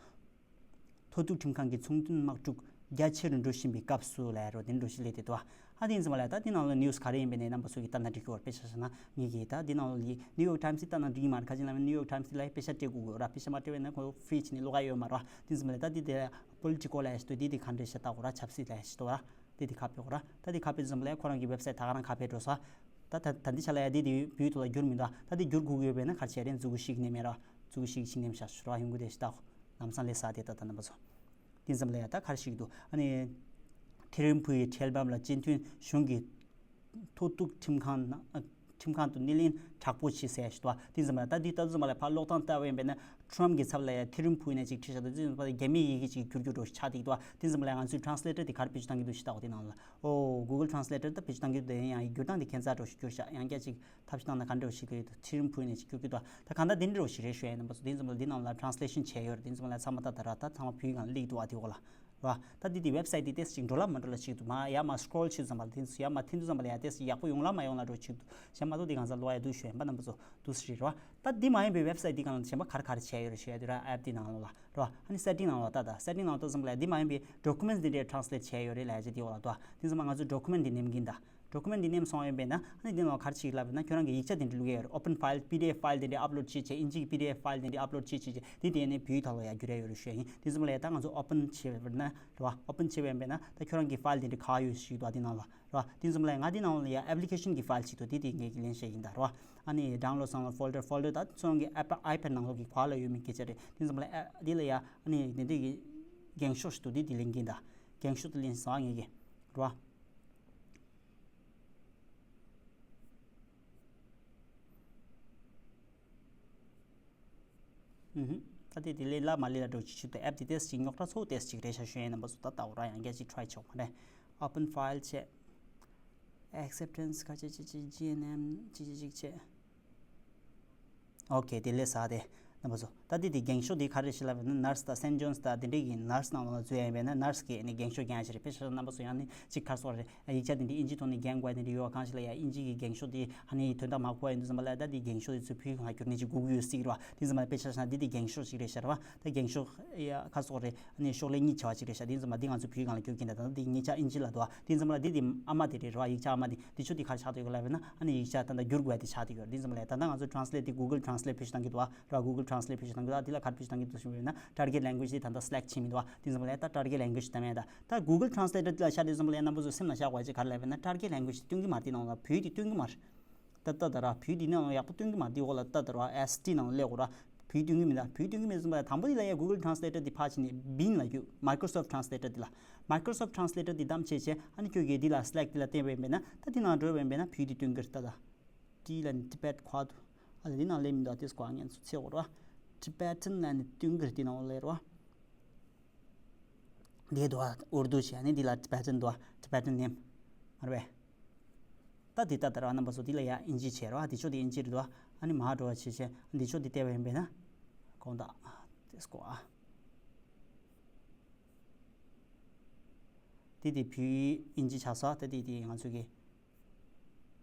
མཐོ་གཏུག་ཁྲིམས་ཁང་གི་ཚོང་དོན་དམག་འཁྲུག་རྒྱ་ཆེ་རུ་འགྲོ་བཞིན་པའི་སྐབས་སུ་ལབ་ཡ་རོ། དེ་འདྲ་ཞིག་སླེབས་ཏེ་འདུག་ཨ་དེ་ཡིན་ཙམ་པ་ལ་ད་དེ་ནང་ལ་news ག་རེ་ཡིན་པའི་ནས་རྣམ་པ་ཚོ་གིས་ལྟ་ན་འགྲིག་གི་ཡོད་རེད། དཔེ་ཆ་བཞག་ན་ངེད་ཀྱིས་ད་དེ་ནང་ལ་New York Times ལྟ་ན་འགྲིག་གི་མ་རེད། ག་ཅི་ལབ་ན་New York Times ལ་དཔེ་ཆ་སྤྲད་དགོས་ཀྱི་ཡོད་ར། དཔེ་ཆ་མ་སྤྲད་པ་ཡིན་ན་ཁོ་free བྱས་ནས་ཀློག་ཡ་ཡོད་མ་རེད་བ། དེ་ཡིན་ཙམ་པ་ལ་ད་དེ་དེ་Politico ལབ་ཡ་ཞིག་འདུག་དེ་དེ་ག་འདྲ་ཞིག་ལྟ་དགོས་ར། ཆབ་སྲིད་ལབ་ཡ་ཞིག་འདུག་ར། དེ་དེ་ཁ་ཕྱེ་དགོས་ར། ད་དེ་ཁ་ཕྱེ་ཙམ་པ་ལ་ཁོ་རང་གི་website ད་ག་རང་ཁ་ཕྱེ་འགྲོ་ས། ད་ད་ད་འདི་ཆ་ལ་ཡ་དེ་དེ་བོད་ཡིག་ཐོག་ལ་བསྒྱུར་མི་འདུག་ད་དེ་བསྒྱུར་དགོས་ཀྱི་ཡོད་པས་ན་ག་རེ་བྱས་རེད། མཛུ་གུ་བཞི་གི་ནེམ་ཡ་ར། མཛུ་གུ་བཞི་གི་ཤིག་ནེམ་བཞག་ཞུ་ར། ཡོང་གི་རེད་ཞིག་ལྟ། ལམ་སང་ལས་ས་དེ་ད་ད་རྣམ་པ་ཚོ། དེ་ཙམ་ལ་ཡ་ད་ག་རེ་ཞིག་འདུག་ཨ་ནི། ཐེ་རིང་ཕུའུ་ཡི་ཁྲལ་འབབ་ལ་སྤྱི་མཐུན་གཞུང་གི་མཐོ་གཏུག་ཁྲིམས་ཁང་ནང་ཁྲིམས་ཁང་དུ་སྣེ་ལེན་དྲག་པོ་བྱེད་ཟེར་ཞིག་འདུག་དེ་ཙམ་ལ་ད་འདི་ལྟ་ཙམ་ལ་ཕར་ཀློག་སྟངས་ལྟ་བ་ཡིན་པས་ན་Trump གི་ཚབ་ལ་ཡ་ཐེ་རིང་ཕུའུ་ནས་ཅིག་ཁྲིད་བཞག་འདུག་དེ་ཙམ་པ་རྒྱ་མིའི་ཡི་གེ་ཅིག་བསྒྱུར་རྒྱུ་འདྲ་ཞིག་ཆགས་བསྡད་འདུག་དེ་ཙམ་ལ་ང་ཚོས་translator དེ་ག་རེ་བེད་སྤྱོད་གཏང་གི་འདུག་ཞིག་ལྟ་འོ། དེ་ནང་ལ་ཨོ་Google Translator ད་བེད་སྤྱོད་གཏང་གི་འདུག་དེ་ཡང་ཡང་བསྒྱུར་སྟངས་དེ་ཁྱད་མཚར་འདྲ་ཞིག་བསྒྱུར་བཞག་ཡང་བསྐྱར་ཅིག་ཐབས་ཤེས་བཏང་ན་ག་འདྲ་ཞིག་གི་ཐེ་རིང་ཕུའུ་ནས་ཅིག་བསྒྱུར་གྱི་འདུག་ད་གང་ལྟར་དེ་འདྲ་ཞིག་རེད་ཞུ་ཡ་ཡིན་པ་སོ། དེ་ཙམ་ལ་འདི་ནང་ལ་translation བྱས་ཡོད་རེད། དེ་ཙམ་ལ་ཚང་མ་ད་ད་ར་ད་ཚང་མ་བོད་ཡིག་ནང་སླེབས་འདུག་ཨ་དེ་འོག་ལ་ར། ད་འདི་དེ་website དེ་ཏོག་ཙམ་འགྲོ་ལ་མ་འགྲོ་ལ་ཞིག་འདུག་མ་ཡ་མ་scroll བྱེད་ཙམ་པ་ལ་དེ་ཡ་མ་འཐེན་དུས་ཙམ་པ་ལ་ཡ་ཏོག་ཙམ་ཡག་པོ་ཡོང་ལ་མ་ཡོང་ལ་འགྲོ་ཞིག་འདུག་གཞན་མ་གཏོགས་དེ་གང་ཟག་ལོག་ཡ་འདུག་ཞུ་ཡ་ཡིན་པ་རྣམ་པ་ཚོ་འདུག་སེ་རེད་ར། ད་འདི་མ་ཡིན་པའི་website དེ་གང་ལ་གཞན་པ་ག་རེ་ག་རེ་བྱས་ཡོད་རེད་ཞུ་ཡ་དེ་ར། app དེ་ནང་ལོགས་ལ་ར། ཨ་ནི་setting ནང་ལོགས་ལ་ད་ད་setting ནང་ལོགས་ད་ཙམ་པ་ལ་ཡ་འདི་མ་ཡིན་པའི་documents དེ་འདྲའི་translate བྱས་ཡོད་རེད་ལབ་ཡ་ཅིག་དེ་འོག་ལ་འདུག་དེ་ཙམ་པ་ང་ཚོ་document དེ་ནེམ་གྱིན་ད། document འདི་ནེམ་སོང་ཡོད་པས་ན་ཨ་ནི་འདི་ནང་ག་རེ་བྱེད་ཀྱི་ལབ་པས་ན་ཁྱོད་རང་གི་ཡིག་ཆ་དེ་འདྲ་བླུག་ཡ་ཡོད་རེད། open file PDF file དེ་འདྲ་upload བྱེད་བྱེད། ཨིན་ཇིའི་PDF file དེ་འདྲ་upload བྱེད་བྱེད་བྱེད། དེ་དེ་ནས་བོད་ཡིག་ཐོག་ལ་ཡ་བསྒྱུར་ཡ་ཡོད་རེད་ཞུ་ཡ་ཡིན། དེ་ཙམ་ལ་ཡ་ད་ང་ཚོ་open བྱེད་པས་ན་རེད་བ། open བྱེད་པས་ན་ད་ཁྱོད་རང་གི་file དེ་འདྲ་ག་ཡོད་ཞིག་འདུག་ཨ་དེ་ནང་ལ་རེད་བ། དེ་ཙམ་ལ་ཡ་ང་དེ་ནང་ལ་ཡ་application གི་file ཅིག་འདུག་དེ་དེ་ངས་ཀྱི་ལེན་བྱས་ཡིན་ད་རེད་བ། ཨ་ནི་download སང་ལ་folder folder ད་ཁྱོད་རང་གི་iPad iPad ནང་ལོགས་ཀྱི་ག་ལ་ཡོད་མེད་སྐད་ཆ་རེད། དེ་ཙམ་ལ་ཡ་དེ་ལ་ཡ་ཨ་ནི་དེ་འདྲ་གི་འགེངས་ཤོག་ཞིག་འདུག་དེ་དེ་ལེན་གྱིན་ད། འགེངས་ཤོག་དེ་ལེན་སོང་ཨ་ངས་ཀྱི་རེད་བ། ཨུ་ཧུ། ད་དེ་དེ་ལས་ལ་མ་ལས་ལ་འགྲོ་ཅི་ཆུ་དེ་app དེ་ཏེས་ཅིག་རྙོག་དྲ་ཚོ་ཏེས་ཅིག་རེད་ཤག་ཞུ་ཡས་རྣམ་པ་ཚོ་ད་ལྟ་འོ་ར་ཡང་བསྐྱར་ཅིག་try ཆོག་མ་རེད། open file བྱས། acceptance ཁ་ཆེ་ཆེ་ཆེ་GNM ཅི་ཅི་ཅིག་བྱས། okay དེ་ལས་ས་དེ། རྣམ་པ་ཚོ། ད་འདི་དེ་འགེངས་ཤོག་འདི་ག་རེ་ཞིག་ལབ་ན་nurse དང་Saint John's དང་དེ་འདྲའི་གི་nurse ནང་ལ་འཛུལ་ཡ་ཡིན་པས་ན་nurse གི་ནི་འགེངས་ཤོག་འགེངས་ཡ་ཞིག་རེད། དཔེ་ཆ་རྣམ་པ་ཚོ་ཡང་ནི་གཅིག་ཁར་སོགས་རེད། ཡིག་ཆ་དེ་འདྲའི་ཨིན་ཇི་ཐོག་ནས་འགེངས་དགོས་དེ་འདྲའི་ཡོད་པ་གང་ཞིག་ལ་ཡ་ཨིན་ཇི་གི་འགེངས་ཤོག་དེ་ཧ་ནི་དོན་དག་མ་གོ་བ་ཡིན་དུས་ཙམ་པ་ལ་ད་འདི་འགེངས་ཤོག་དེ་ཚུར་བོད་ཡིག་ནང་བསྒྱུར་ནས་ཅིག་དགོས་ཀྱི་ཡོད་སྲིད་རེད་བ། དེ་ཙམ་པ་ལ་དཔེ་ཆ་བཞག་ན་འདི་དེ་འགེངས་ཤོག་ཞིག་རེད་ཤག་རེད་བ། ད་འགེངས་ཤོག་ཡ་ཁ་སོགས་རེད། ཨ་ནི་ཤོག་ལྷེ་གཉིས་བྱ་བ་ཅིག་རེད་ཤག་དེ་ཙམ་པ་འདི་ང་ཚོ་བོད་ཡིག་ནང་ལ་བསྒྱུར་གྱིན་ད། ད་འདི་ཉེ་ཆར་ཨིན་ཇི་ལ་འདུག་བ། དེ་ཙམ་པ་ལ་འདི་དེ་ཨ་མ་དེ་རེད་རེད་བ། ཡིག་ཆ་ཨ་མ་དེ་དེ་ཆོ་དེ་ག་རེ་ཆགས་བསྡད་ཡོད་ལབ་པས་ན་ཨ་ནི་ཡིག་ཆ་ད་ལྟ་བསྒྱུར་དགོས་ཡ་དེ་ཆགས་བསྡད་ཡོད་རེད། དེ་ཙམ་པ་ལ་ད་ལྟ་ང་ཚོ་translate དེ་Google Translate བེད་སྤྱོད་གཏང་གི་འདུག་བ། ར་Google Translate བེད་སྤྱོད་གཏང་གི་འདུག་བ། དེ་ལ་ག་རེ་བེད་སྤྱོད་གཏང་གི་འདུག་ཞུ་བས་ན་target language དེ་ད་ལྟ་select བྱས་མི་འདུག་བ། དེ་ཙམ་པ་ལ་ད་target language དེ་ད་མེད་ད། ད་Google Translate དེ་ལ་བཞག་དུས་ཙམ་པ་ལ་རྣམ་པ་ཚོ་སེམས་ལ་བཞག་དགོས་ཡ་ཅིག་ག་རེ་ལབ་པས་ན་target language དེ་སྟོན་གི་མ་རེད། དེ་ནང་ལ་བོད་དེ་སྟོན་གི་མ་རེད། ད་ལྟ་ད་ར་བོད་འདི་ནང་ལ་ཡག་པོ་སྟོན་གི་མ་རེད། འདི་འོག་ལ་ལྟ་ད་ར་S T ནང་ལ་སླེབས་དགོས་ར། བོད་སྟོན་གི་མི་འདུག་བོད་སྟོན་གི་མེད་ཙམ་པ་དང་པོ་འདི་ལ་ཡ་Google Translator འདི་ཕར་ཕྱིན་ནས་Bing ལ་རྒྱུགས། Microsoft Translator འདི་ལ། Microsoft Translator འདི་བདམས་བྱས་བྱས་ཨ་ནི་ཁྱོད་ཀྱིས་འདི་ལ་select འདི་ལ་བསྟན་པ་ཡིན་པས་ན་ད་འདི་ནང་འགྲོ་བ་ཡིན་པས་ན་བོད་འདི་སྟོན་གི་རེད་ད་ད། T ལ་ནི་Tibet ཁ་ཐུག་ཨ་ལ་འདི་ནང་སླེབས་མི་འདུག་དེ་སྐོར་ངས་ཚོ་ཚེ་འོར་བ། Tibetan ལ་ནི་སྟོན་གི་རེད་འདི་ནང་འོག་ལ་རེད་བ། འདི་འདུག་ཨ་ཨུར་དུ་བྱས་ནི་འདི་ལ་Tibetan འདུག་ཨ་Tibetan name མ་རེད་པས། ད་འདི་ལྟ་ལྟར་ར་རྣམ་པ་ཚོ། འདི་ལ་ཡ་ཨིན་ཇི་བྱས་རོ། འདི་ཕྱོགས་འདི་ཨིན་ཇི་རེད་དོ། ཨ་ནི་མར་འགྲོ་བ་བྱས་བྱས་འདི་ཕྱོགས་འདི་བལྟས་པ་ཡིན་པས་ན། དགོངས་དག་དེ་སྐོར་ཨ། འདི་དེ་བོད་ཡིག་ཨིན་ཇི་ཆགས་སོང་། ད་འདི་དེ་ང་ཚོ་གི་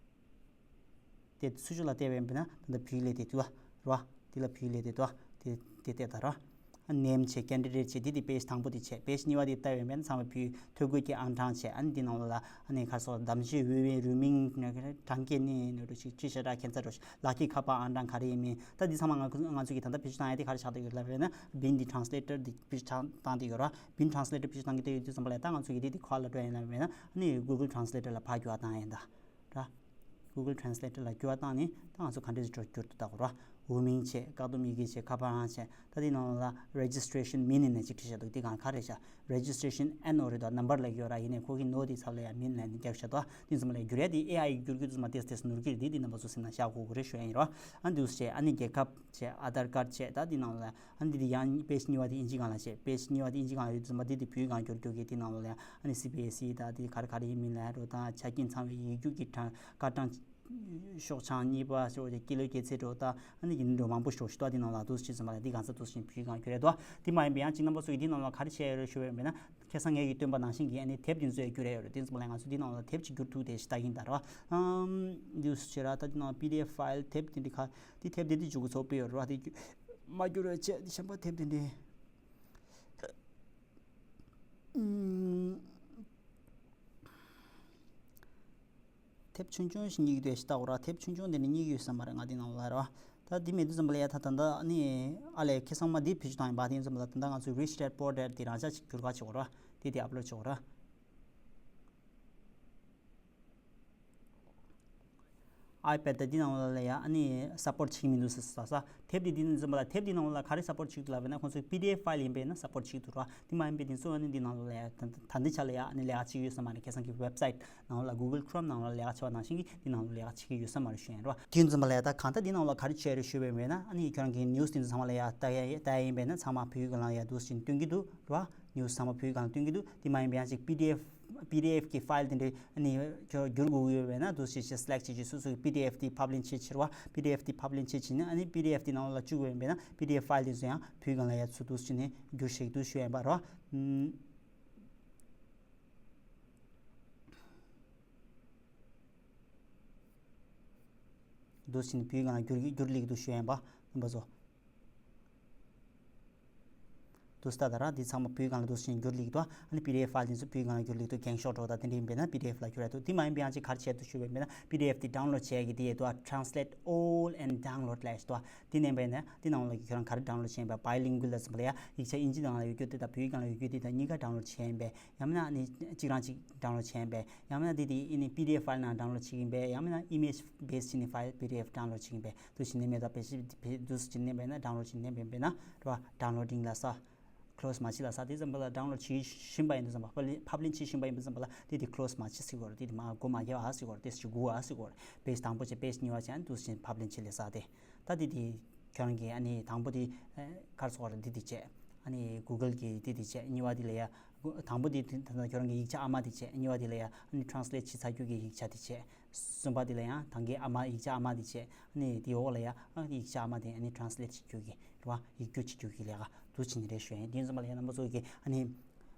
དེ་ཚུར་ཕྱོགས་ལ་བལྟས་པ་ཡིན་པས་ན། ད་ལྟ་བོད་ཡིག་ལས་དེ་དུ་བ་རོ། འདི་ལ་བོད་ཡིག་ལས་དེ་དུ་བ་དེ་དེ་བལྟས་ད་རོ། ཨ་ནེམ་བྱས། ཀེན་ཌི་ཌེཊ་བྱས། འདི་དེ་པེ་ཇི་དང་པོ་དེ་བྱས། པེ་ཇི་གཉིས་པ་དེ་བལྟས་པ་ཡིན་པས་ན། ཚང་མ་བོད་ཡིག་ཐོ་འགོད་ཀྱི་ཨང་གྲངས་བྱས། ཨ་ནི་འདི་ནང་ལ་ཨ་ནི་ག་རེ་ཟེར། གདམ་གསེས་འོས་འཕེན། རུས་མིང་། གྲངས་ཀའི་གནས་ནས་འགྲོ་ཞིག་ཅི་ཞེ་དྲག་ཁྱད་མཚར་འགྲོ་ཞིག་ལག་ཁྱེར་ཁ་པར་ཨང་གྲངས་ག་རེ་ཡིན་མིན། ད་འདི་ཚང་མ་ང་ང་ཚོ་གིས་ད་ལྟ་བེད་སྤྱོད་བཏང་ཡ་དེ་ག་རེ་ཆགས་བསྡད་ཡོད་ལབ་པ་ཡིན་ན། བིན་དེ་ཊེན་སི་ལེ་ཊར་དེ་བེད་སྤྱོད་བཏང་བསྡད་ཡོད་ར། བིན་ཊེན་སི་ལེ་ཊར་བེད་སྤྱོད་བཏང་གི་བསྡད་ཡོད་དུས་ཙམ་པ་ལ། ད་ང་ཚོ་གིས་དེ་དེ་ག་ལ་འགྲོ་ཡིན་ལབ་པ་ཡིན་ན། ཨ་ནི་གུ་གལ་ཊེན་སི་ལེ་ཊར་ལ་ཕར་འགྱུར་བ་བཏང་ཡིན་ད་ར། གུ་གལ་ཊེན་སི་ལེ་ཊར་ལ་འགྱུར་བ་བཏང་ནས་ད་ང་ཚོ་ག་འདྲས་སེ་འགྲོ་འགྱུར་དུ་བཏང་དགོས་ར། འོས་མིང་བྱས། བཀག་སྡོམ་ཡི་གེ་བྱས། ཁ་པར་ཨང་བྱས། ད་དེ་ནང་ལ་རེ་ཇི་སི་ཊེ་ཤན་མིན་ནས་ཅིག་བྲིས་བཞག་འདུག་དེ་གང་ག་རེ་བྱ། རེ་ཇི་སི་ཊེ་ཤན་ཨེན་ཨོ་རེད་དོ། ནམ་བར་ལ་ཡོད་ར། ཡིན་ནའི་ཁོ་གིས་ནོ་དེ་ཚབ་ལ་ཡ་མིན་ལབ་ནས་རྒྱབ་བཞག་འདུག་དེ་ཙམ་ལ་ཡ་འགྱུར་ཡ་དེ་ཨེ་ཨའི་གིས་བསྒྱུར་རྒྱུ་དེ་ཚོ་མ་ཏེས་ཏེས་ནོར་གྱི་རེད། དེ་དེ་རྣམ་པ་ཚོ་སེམས་ནང་བཞག་དགོས་ཀྱི་རེད་ཞུ་ཡ་ཡིན་རོ། ཨ་འདུག་སེ་བྱས། ཨ་ནི་རྒྱལ་ཁབ་བྱས། ཨ་དྷར་ཀར་བྱས། ད་དེ་ནང་ལ་ཨ་ནི་དེ་དེ་ཡང་པེ་ཇི་གཉིས་པ་དེ་ཨིན་ཇི་སྒང་ལ་བྱས། པེ་ཇི་གཉིས་པ་དེ་ཨིན་ཇི་སྒང་ལ་ཡོད་དུས་ཙམ་པ་དེ་དེ་བོད་སྒང་བསྒྱུར་རྒྱུ་གི་དེ་ནང་ལ་ཡ་ཨ་ནི་སི་བི་ཨེས་ཨི་ད་དེ་ག་རེ་ག་རེ་ཡིན་མིན་ལབ་ཡ་འགྲོ་དང་། ཆ་རྐྱེན་ཚང་བའི་ཡིག་རྒྱུགས་ཀྱི་གྲངས་སྐར་གྲངས། ཤོག་བྱང་གཉིས་པ་ཤོག་བྱང་། སྐྱེས་ལོའི་སྐྱེས་ཚེས་འགྲོ་དང་། ཨ་ནི་ཡིན་འགྲོ་མང་པོ་ཞོག་ཞིག་ཏོ། དེ་ནང་ལ་འདུག་སེ་བྱས་ཙམ་པ་ལ་འདི་གང་ས་འདུག་སེ་བྱས་བོད་སྒང་བསྒྱུར་ཡ་འདུག་དེ་མ་ཡིན་པའི་ཡང་ཅིག་རྣམ་པ་ཚོ་གིས་འདི་ནང་ལ་ག་རེ་བྱས་ཡོད་རེད་ཞུ་བ་ཡིན་པས་ན། ཁ་སང་ངས་ཀྱིས་སྟོན་པ་ནང་བཞིན་གྱི་ཨ་ནི་དེབ་དེ་ཚོ་ཡང་བསྒྱུར་ཡ་ཡོད་རེད། དེ་ཙམ་པ་ལ་ང་ཚོ་འདི་ནང་ལ་དེབ་ཅིག་བསྒྱུར་ཐུབ་དེ་ཞིག་ལྟ་གིན་ད་ར། ཨམ། འདུག་སེ་བྱས་ར། ད་འདི་ནང་པི་ཌི་ཨེཕ་ཕའིལ་དེབ་དེ་འདྲ་ག་དེ་དེབ་དེ་དེ་འཇུག་གི་ཚོགས་པའི་ཡོད་ར། དེ་མ་བསྒྱུར་བ་བྱས་དེ་གཞན་པ་དེབ་དེ་འདྲ། ཨམ། དེབ་ཆུང་ཆུང་ཞིག་རྙེད་ཀྱི་འདུག་ཞིག་ལྟ་དགོས་ར། དེབ་ཆུང་ཆུང་དེ་ནི་རྙེད་ཀྱི་ཡོད་ས་མ་རེད། ང་དེ་ནང་ལ་ར། ད་དེ་མེད་དུས་ཙམ་པ་ལ་ཡ་ད་ད་ལྟ་ནི་ཨ་ལས་ཁ་སང་མ་དེ་བེད་སྤྱོད་བཏང་ཡིན་པ། དེ་ཙམ་པ་ལ་ད་ལྟ་ང་ཚོའི་རིཆ་ཌེཌ་པོར་ཌེཌ་དེ་རང་འཇགས་ཅིག་འགྱུར་ཁ་བྱེད་དགོས་ར། དེ་དེ་ཨབ་ལོཌ་བྱེད་དགོས་ར། ཨའི་པེཌ་དེ་འདི་ནང་ལ་ཡ་ཨ་ནི་སབ་པོརཊ་བྱེད་ཀྱི་མི་འདུག་ཟེར་ས། དེབ་དེ་འདི་ནང་འཛིན་པ་ལ། དེབ་འདི་ནང་ལ་ག་རེ་སབ་པོརཊ་བྱེད་ཀྱི་འདུག་ལབ་པ་ན། ཁོང་ཚོའི་པི་ཌི་ཨེཕ་ཕའིལ་ཡིན་པས་ན་སབ་པོརཊ་བྱེད་ཀྱི་འདུག་ར། དེ་མ་ཡིན་པའི་དེ་ཚོ་ཨ་ནི་འདི་ནང་ལ་ཡ་ད་ད་ལྟའི་ཆ་ལ་ཡ་ཨ་ནི་ལས་ཀ་བྱེད་ཀྱི་ཡོད་ས་མ་རེད། ཁ་སང་གི་ཝེབ་སའིཊ་ནང་ལ་གུ་གལ་ཁི་རོམ་ནང་ལ་ལས་ཀ་བྱེད་པ་ནང་བཞིན་གྱི་འདི་ནང་ལ་ལས་ཀ་བྱེད་ཀྱི་ཡོད་ས་མ་རེད་ཞུ་ཡ་ཡིན་ར། དེ་འཛིན་པ་ལ་ཡ་ད་གང་ལྟར་འདི་ནང་ལ་ག་རེ་བྱས་རེད་ཞུས་པ་ཡིན་པས་ན། ཨ་ནི་ཁྱོད་རང་གི་ནིའུ་སི་དེ་ཚོ་ཚང་མ་ལ་ཡ་ལྟ་ཡ་ལྟ་ཡ་ཡིན་པས་ན། ཚང་མ་བོད་ཡིག་ནང་ལ་ཡ་འདུག་སེ་བྱས་ནས་སྟོན་གྱི་འདུག་ར། ནིའུ་སི་ཚང་མ་བོད་ཡིག་ནང་ལ་སྟོན་གྱི་འདུག་དེ་མ་ཡིན་པའི་ཡང་ཅིག་པི་ཌི་ཨེཕ་པི་ཌི་ཨེཕ་གི་ཕའིལ་དེ་འདྲ་ཨ་ནི་ཁྱོད་བསྒྱུར་དགོས་ཀྱི་ཡོད་པས་ན། འདུག་སེ་བྱས་སི་ལེག་བྱེད་ཀྱི་སོ་སོ་གི་པི་ཌི་ཨེཕ་དེ་ཕབ་ལེན་བྱེད་ཕྱིར་བ། པི་ཌི་ཨེཕ་དེ་ཕབ་ལེན་བྱེད་ཕྱིན་ནས་ཨ་ནི་པི་ཌི་ཨེཕ་དེ་ནང་ལ་བཅུག་དགོས་ཡིན་པས་ན། པི་ཌི་ཨེཕ་ཕའིལ་དེ་ཚོ་ཡང་བོད་ཡིག་ནང་ལ་ཡ་ཚུར་འདུག་སེ་བྱས་ནས་བསྒྱུར་ཞིག་འདུག་ཞུ་ཡ་ཡིན་པ་ར། ཨུམ། འདུག་སེ་བྱས་ནས་བོད་ཡིག་ནང་ལ་བསྒྱུར་བསྒྱུར་སླེབས་འདུག་ཞུ་ཡ་ཡིན་པ། རྣམ་པ་ཚོ། འདུག་སེ་ད་ད་ར་འདི་ཚང་མ་བོད་ཡིག་ནང་ལ་འདུག་སེ་བསྒྱུར་སླེབས་འདུག་ཨ་ནི་པི་ཌི་ཨེཕ་ཕའིལ་དེ་ཚོ་བོད་ཡིག་ནང་ལ་བསྒྱུར་སླེབས་འདུག་རྒྱན་ཤོག་འདྲ་བོ་དང་དེ་འདྲ་ཡིན་པས་ན་པི་ཌི་ཨེཕ་ལ་བསྒྱུར་ཡ་འདུག་དེ་མ་ཡིན་པའི་ཡང་ཅིག་ག་རེ་བྱས་འདུག་ཞུས་པ་ཡིན་པས་ན། པི་ཌི་ཨེཕ་དེ་ཌའུན་ལོཌ་བྱེད་ཡ་གི་དེ་ཡོད་འདུག་ཨ། Translate all and download ལབ་ཡ་ཞིག་འདུག་ཨ། དེ་མནན་པ་ཡིན་ན་དེ་ནང་ལ་ཁྱོད་རང་ག་རེ་ཌའུན་ལོཌ་བྱེད་ཡིན་པ། བའི་ལིང་གུལ་ལ་ཙམ་པ་ལ་ཡ་ཡིག་ཆ་ཨིན་ཇི་ནང་ལ་ཡོད་རྒྱུ་དེ་དང་བོད་ཡིག་སྒང་ལ་ཡོད་རྒྱུ་དེ་དང་གཉིས་ཀ་ཌའུན་ལོཌ་བྱེད་ཡ་ཡིན་པས། ཡང་མིན་ན་ཨ་ནི་གཅིག་རང་གཅིག་ཌའུན་ལོཌ་བྱེད་ཡ་ཡིན་པས། ཡང་མིན་ན་དེ་དེ་ཨ་ནི་པི་ཌི་ཨེཕ་ཕའིལ་ནང་ཌའུན་ལོཌ་བྱེད་ཀྱི་ཡིན་པས། ཡང་མིན་ན་ཨི་མེཇ་བེ་སི་བྱས་ནས་ཕའིལ་པི་ཌི་ཨེཕ་ཌའུན་ལོཌ་བྱེད་ཀྱི་ཡིན་པས། འདུག་སེ་བྱས་ནས་མནན་པ་ཡིན་ན། ཌའུན་ལོཌ་བྱས་ནས་མནན་པ་ཡིན་པས་ན་ར། ཌའུན་ལོ་ཌིང་ལབ་ས། ཁི་ལོ་སི་མ་བྱེད་ལབ་ས། དེ་ཙམ་པ་ལ་ཌའུན་ལོཌ་བྱེད་བཞིན་པ་ཡིན་དུས་ཙམ་པ། ཕབ་ལེན་ཕབ་ལེན་བྱེད་བཞིན་པ་ཡིན་དུས་ཙམ་པ་ལ་དེ་དེ་ཁི་ལོ་སི་མ་བྱེད་ཟེར་དགོས་རེད། དེ་དེ་མར་སྒོ་མ་རྒྱབ་ཨ་ཟེར་དགོས་རེད། དེ་ཞིག་སྒུག་ཨ་ཟེར་དགོས་རེད། པེཇ་དང་པོ་བྱས། པེཇ་གཉིས་པ་བྱས། ཨ་ནི་འདུག་སེ་བྱས་ནས་ཕབ་ལེན་བྱེད་ལབ་ས་དེ། ད་དེ་དེ་ཁྱོད་རང་གིས་ཨ་ནི་དང་པོ་དེ་ཨ་ག་རེ་ཟེར་དགོས་རེད། འདི་དེ་བྱས། ཨ་ནི་གུ་གལ་གི་འདི་དེ་བྱས། གཉིས་པ་དེ་ལ་ཡ། དང་པོ་དེ་ད་ལྟ་ཁྱོད་རང་གི་ཡིག་ཆ་ཨ་མ་དེ་བྱས། གཉིས་པ་དེ་ལ་ཡ་ཨ་ནི་ཊེ་རན་སི་ལེཊ་བྱས་ཚར་རྒྱུ་གི་ཡིག་ཆ་དེ་བྱས། གསུམ་པ་དེ་ལ་ཡང་ད་གིན་ཨ་མ་ཡིག་ཆ་ཨ་མ་དེ་བྱས། ཨ་ནི་དེའི་འོག་ལ་ཡང་ཨ་ཡིག་ཆ་ཨ་མ་དེ་ཨ་ནི་ཊེ་རན་སི་ལེཊ་བྱེད་རྒྱུ་གི་རེད་བ། ཡིག་སྒྱུར་བྱེད་རྒྱུ་གི་ལས་ཀ་འདུག་སེ་བྱས་ནས་རེད་ཞུ་ཡ་ཡིན། དེ་ཙམ་པ་ལ་ཡང་རྣམ་པ་ཚོ་གིས་ཨ་ནི་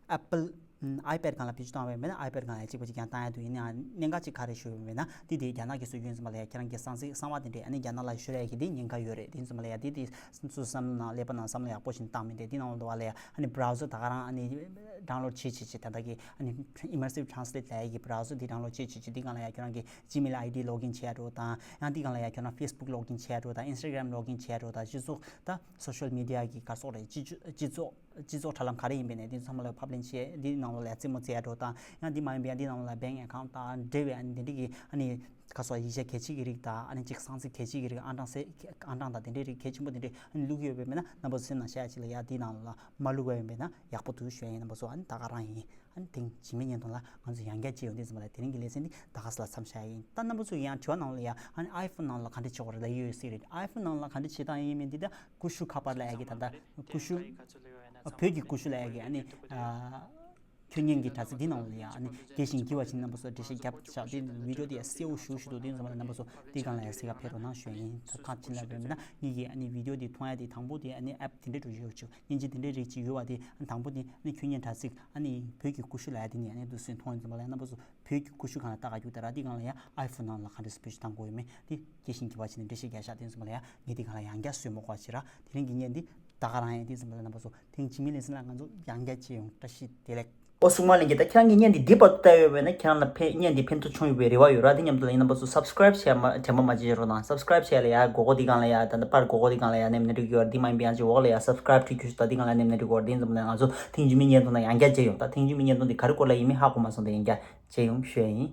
ཨེ་པལ་ཨམ་ཨའི་པེཌ་སྒང་ལ་བེད་སྤྱོད་བཏང་བ་ཡིན་པས་ན། ཨའི་པེཌ་སྒང་ལ་ཡང་གཅིག་པ་གཅིག་རྐྱང་བཏང་ཡ་འདུག་ཡིན་ནའང་གནད་འགག་གཅིག་ག་རེ་ཞུ་ཡ་ཡིན་པས་ན། དེ་དེ་རྒྱ་ནག་གི་སྲོལ་རྒྱུན་ཙམ་པ་ལ་ཡང་ཁྱེད་རང་གི་གསང་ཚིག་གསང་བ་དེ་འདྲས་ཨ་ནི་རྒྱ་ནག་ལ་ཤོར་ཡ་གི་དེ་ཉེན་ཁ་ཡོད་རེད། དེ་ཙམ་པ་ལ་ཡང་དེ་དེ་སོ་སོ་བསམ་བློ་ནང་ཀླད་པ་ནང་བསམ་བློ་ཡག་པོ་ཞིག་བཏང་མི་འདུག་དེ་ནང་ལ་འདུག་བ་ལ་ཡང་ཨ་ནི་བྷ་རའུ་ཛར་ད་ག་རང་ཨ་ནི་ཌའུན་ལོཌ་བྱེད་བྱེད་བྱེད། ད་ལྟ་གི་ཨ་ནི་ཨི་མར་སིབ་ཊེ་རན་སི་ལེཊ་ལབ་ཡ་གི་བྷ་རའུ་ཛར་དེ་ཌའུན་ལོཌ་བྱེད་བྱེད་བྱེད། དེ་སྒང་ལ་ཡང་ཁྱོད་རང་གི་ཇི་མེལ་ཨའི་ཌི་ལོག་ཨིན་བྱེད་ཡ་འདྲ་བོ་དང་། ཡང་དེ་སྒང་ལ་ཡང་ཁྱོད་རང་ཕེ་སི་བུག་ལོག་ཨིན་བྱེད་ཡ་འདྲ་བོ་དང་། ཨིན་སི་ཊ་གྷི་རམ་ལོག་ཨིན་བྱེད་ཡ་འདྲ་བོ་དང་། སྤྱི་ཚོགས་ད་སོ་ཤལ་མི་ཌི་ཡ་གི་ག་རེ་ཟེར་དགོས་རེད། སྤྱི་སྤྱི་ཚོགས་སྤྱི་ཚོགས་དྲ་ལམ་ག་རེ་ཡིན་པ་ཡིན་ནའི་དེ་ཚང་མ་ལ་ཕབ་ལེན་བྱས། འདི་ནང་ལོགས་ལ་རྩེད་མོ་རྩེ་ཡ་འདྲ་བོ་དང་། ཡང་འདི་མ་ཡིན་པའི་འདི་ནང་ལོགས་ལ་བེང་ཨེ་ཁའུན་ཊི་དང་འབྲེལ་བའི་ཨ་ནི་འདི་འདྲ་གི་ཨ་ནི་ག་རེ་ཟེར་དགོས་རེད། ཡིག་ཆ་གལ་ཆེ་གི་རིགས་དང་། ཨ་ནི་གཅིག་གསང་ཚིག་གལ་ཆེ་གི་རིགས། ཨང་གྲངས་ཟེར་ཨང་གྲངས་དང་དེ་འདྲའི་རིགས་གལ་ཆེན་པོ་དེ་འདྲ་ཨ་ནི་བླུགས་ཡོད་པ་ཡིན་ན། རྣམ་པ་ཚོ་སེམས་ནང་བཞག་ཡ་ཅིག་ལ་ཡ་འདི་ནང་ལོགས་ལ་མ་བླུགས་པ་ཡིན་པ་ཡིན་ན་ཡག་པོ་འདུག་ཞུ་ཡ་ཡིན། རྣམ་པ་ཚོ་ཨ་ནི་ད་ག་རང་ཡིན། ཨ་ནི་དེང་རྗེས་མའི་བརྙན་ཐུང་ལ་ང་ཚོ་ཡང་བསྐྱར་མཇལ་ཡོང་དུས་ཙམ་པ་ལ་དེ་རིང་གི་ལེ་ཚན་འདི་ད་ག་ས་ལ་མཚམས་བཞག་ཡ་ཡིན། ད་རྣམ་པ་ཚོ་ཡང་དྲི་བ་ནང་ལ་ཡ་ཨ་ནི་ཨའི་ཕོན་ནང་ལ་ག་འདྲ་བྱེད་དགོས་རེད་ལབ་ཡོད་ཟེར་རེད། ཨའི་ཕོན་ནང་ལ་ག་འདྲ་བྱེད་སྟངས་ཡིན་མིན་འདི་ད་ཀུ་ཤུ་ཁ་པར་ལབ་ཡ་གི་ད་ལྟ་ཀུ་ཤུ་བོད་ཀྱི་ཀུ་ཤུ་ལབ་ཡ་གི་ཨ་ནི་ཨ། ཁྱོད་ཉིད་ཀྱི་དྲ་ཚིགས་འདི་ནང་ལ་ཡ་ཨ་ནི་དགྱེས་ཤིང་བགྱི་བ་བྱིན་རྣམ་པ་ཚོ་འགྲེལ་བཤད་རྒྱབ་བཞག་དེ་བི་ཌིའོ་དེ་ཡ་གསལ་བོ་ཞུ་ཞུ་འདུག་དེ་ཚོ་མ་ལ་རྣམ་པ་ཚོ་དེ་སྒང་ལ་ཡ་གཟིགས་ག་ཕེབས་རོགས་གནང་ཞུ་ཡ་ཡིན། ད་ཐག་ཕྱིན་ལ་བས་མིན་ན་ངེད་ཀྱི་ཨ་ནི་བི་ཌིའོ་དེ་མཐོང་ཡ་དེ་དང་པོ་དེ་ཨ་ནི་ཨེབ་དེ་འདྲས་འགྲོ་ཡོད་ཆུ་མཉེན་ཆས་དེ་འདྲས་རིགས་ཅིག་ཡོད་བ་དེ་ཨ་ནི་དང་པོ་དེ་ཨ་ནི་ཁྱོད་ཉིད་དྲ་ཚིགས་ཨ་ནི་བོད་ཀྱི་ཀུ་ཤུ་ལ་ཡ་དེ་ནི་ཨ་ནི་འདུག་སེ་མཐོང་ཡ་ཚོ་མ་ལ་ཡ་རྣམ་པ་ཚོ་བོད་ཀྱི་ཀུ་ཤུ་སྒང་ལ་ལྟ་ག་རྒྱུ་ད་ར་དེ་སྒང་ལ་ཡ་ཨའི་ཕོན་ནང་ལ་ག་འདྲས་སེ་བེད་སྤྱོད་བཏང་དགོས་ཡོད་མེད་དེ་དགྱེས་ཤིང་བགྱི་བ་བྱིན་ནས་འགྲེལ་བཤད་རྒྱབ་བཞག་དེ་ཚོ་མ་ལ་ཡ་ངས་དེ་སྒང་ལ་ཡང་བསྐྱར་གསོལ་མོ་བཀོད་བྱེད་ར། དེ་རིང་གི་བརྙན་འདི་ད་ག་རང་ཡིན། དེ་ཙམ་པ་ལ་རྣམ་པ་ཚོ་ཐེངས་རྗེས་མའི་ལེ་ཚན་ལ་ང་ཚོ་ཡང་བསྐྱར་མཇལ་ཡོང་། བཀྲ་ཤིས་བདེ་ལེགས། ཨོ་སྲུང་མ་ལྷན་རྒྱས། ད་ཁྱེད་རང་གིས་བརྙན་འདི་འདི་བར་དུ་ལྟ་ཡོད་པས་ན་ཁྱེད་རང་ལ་ཕན་བརྙན་འདི་ཕན་ཐོགས་བྱུང་ཡོད་པའི་རེ་བ་ཡོད་ར། དེ་མཉམ་དུ་ལ་ཡིན་རྣམ་པ་ཚོ་སབ་སི་ཀ་རའིབ་བྱས་མ་དྲན་པ་མ་བརྗེད་རོགས་དང་། སབ་སི་ཀ་རའིབ་བྱས་ལ་ཡ་སྒོར་སྒོར་འདི་སྒང་ལ་ཡ་ད་ལྟ་པར་སྒོར་སྒོར་འདི་སྒང་ལ་ཡ་ནེམ་ནེ་འགྲིག་ཡོད་ར། འདི་མ་ཡིན་པའི་ཡང་ཅིག་འོག་ལ་ཡ་སབ་སི་ཀ་རའིབ་བྲིས་རྒྱུ་ཞིག་ད་འདི་སྒང་ལ་ནེམ་ནེ་འགྲིག་ཡོད་ར། དེ་ཙམ་ལ་ང་ཚོ་ཐེངས་རྗེས་མའི་བརྙན་ཐུང་ནང་ཡང་བསྐྱར་མཇལ་ཡོང་། ད་ཐེངས་རྗེས་མའི་བརྙན་ཐུང་འདི་ག་རེ་སྐོར་ལ་ཡིན་མིན་ཧ་གོ་མ་སོང་། ད་ཡང་བསྐྱར་མཇལ་ཡོང་ཞུ་ཡ་ཡིན།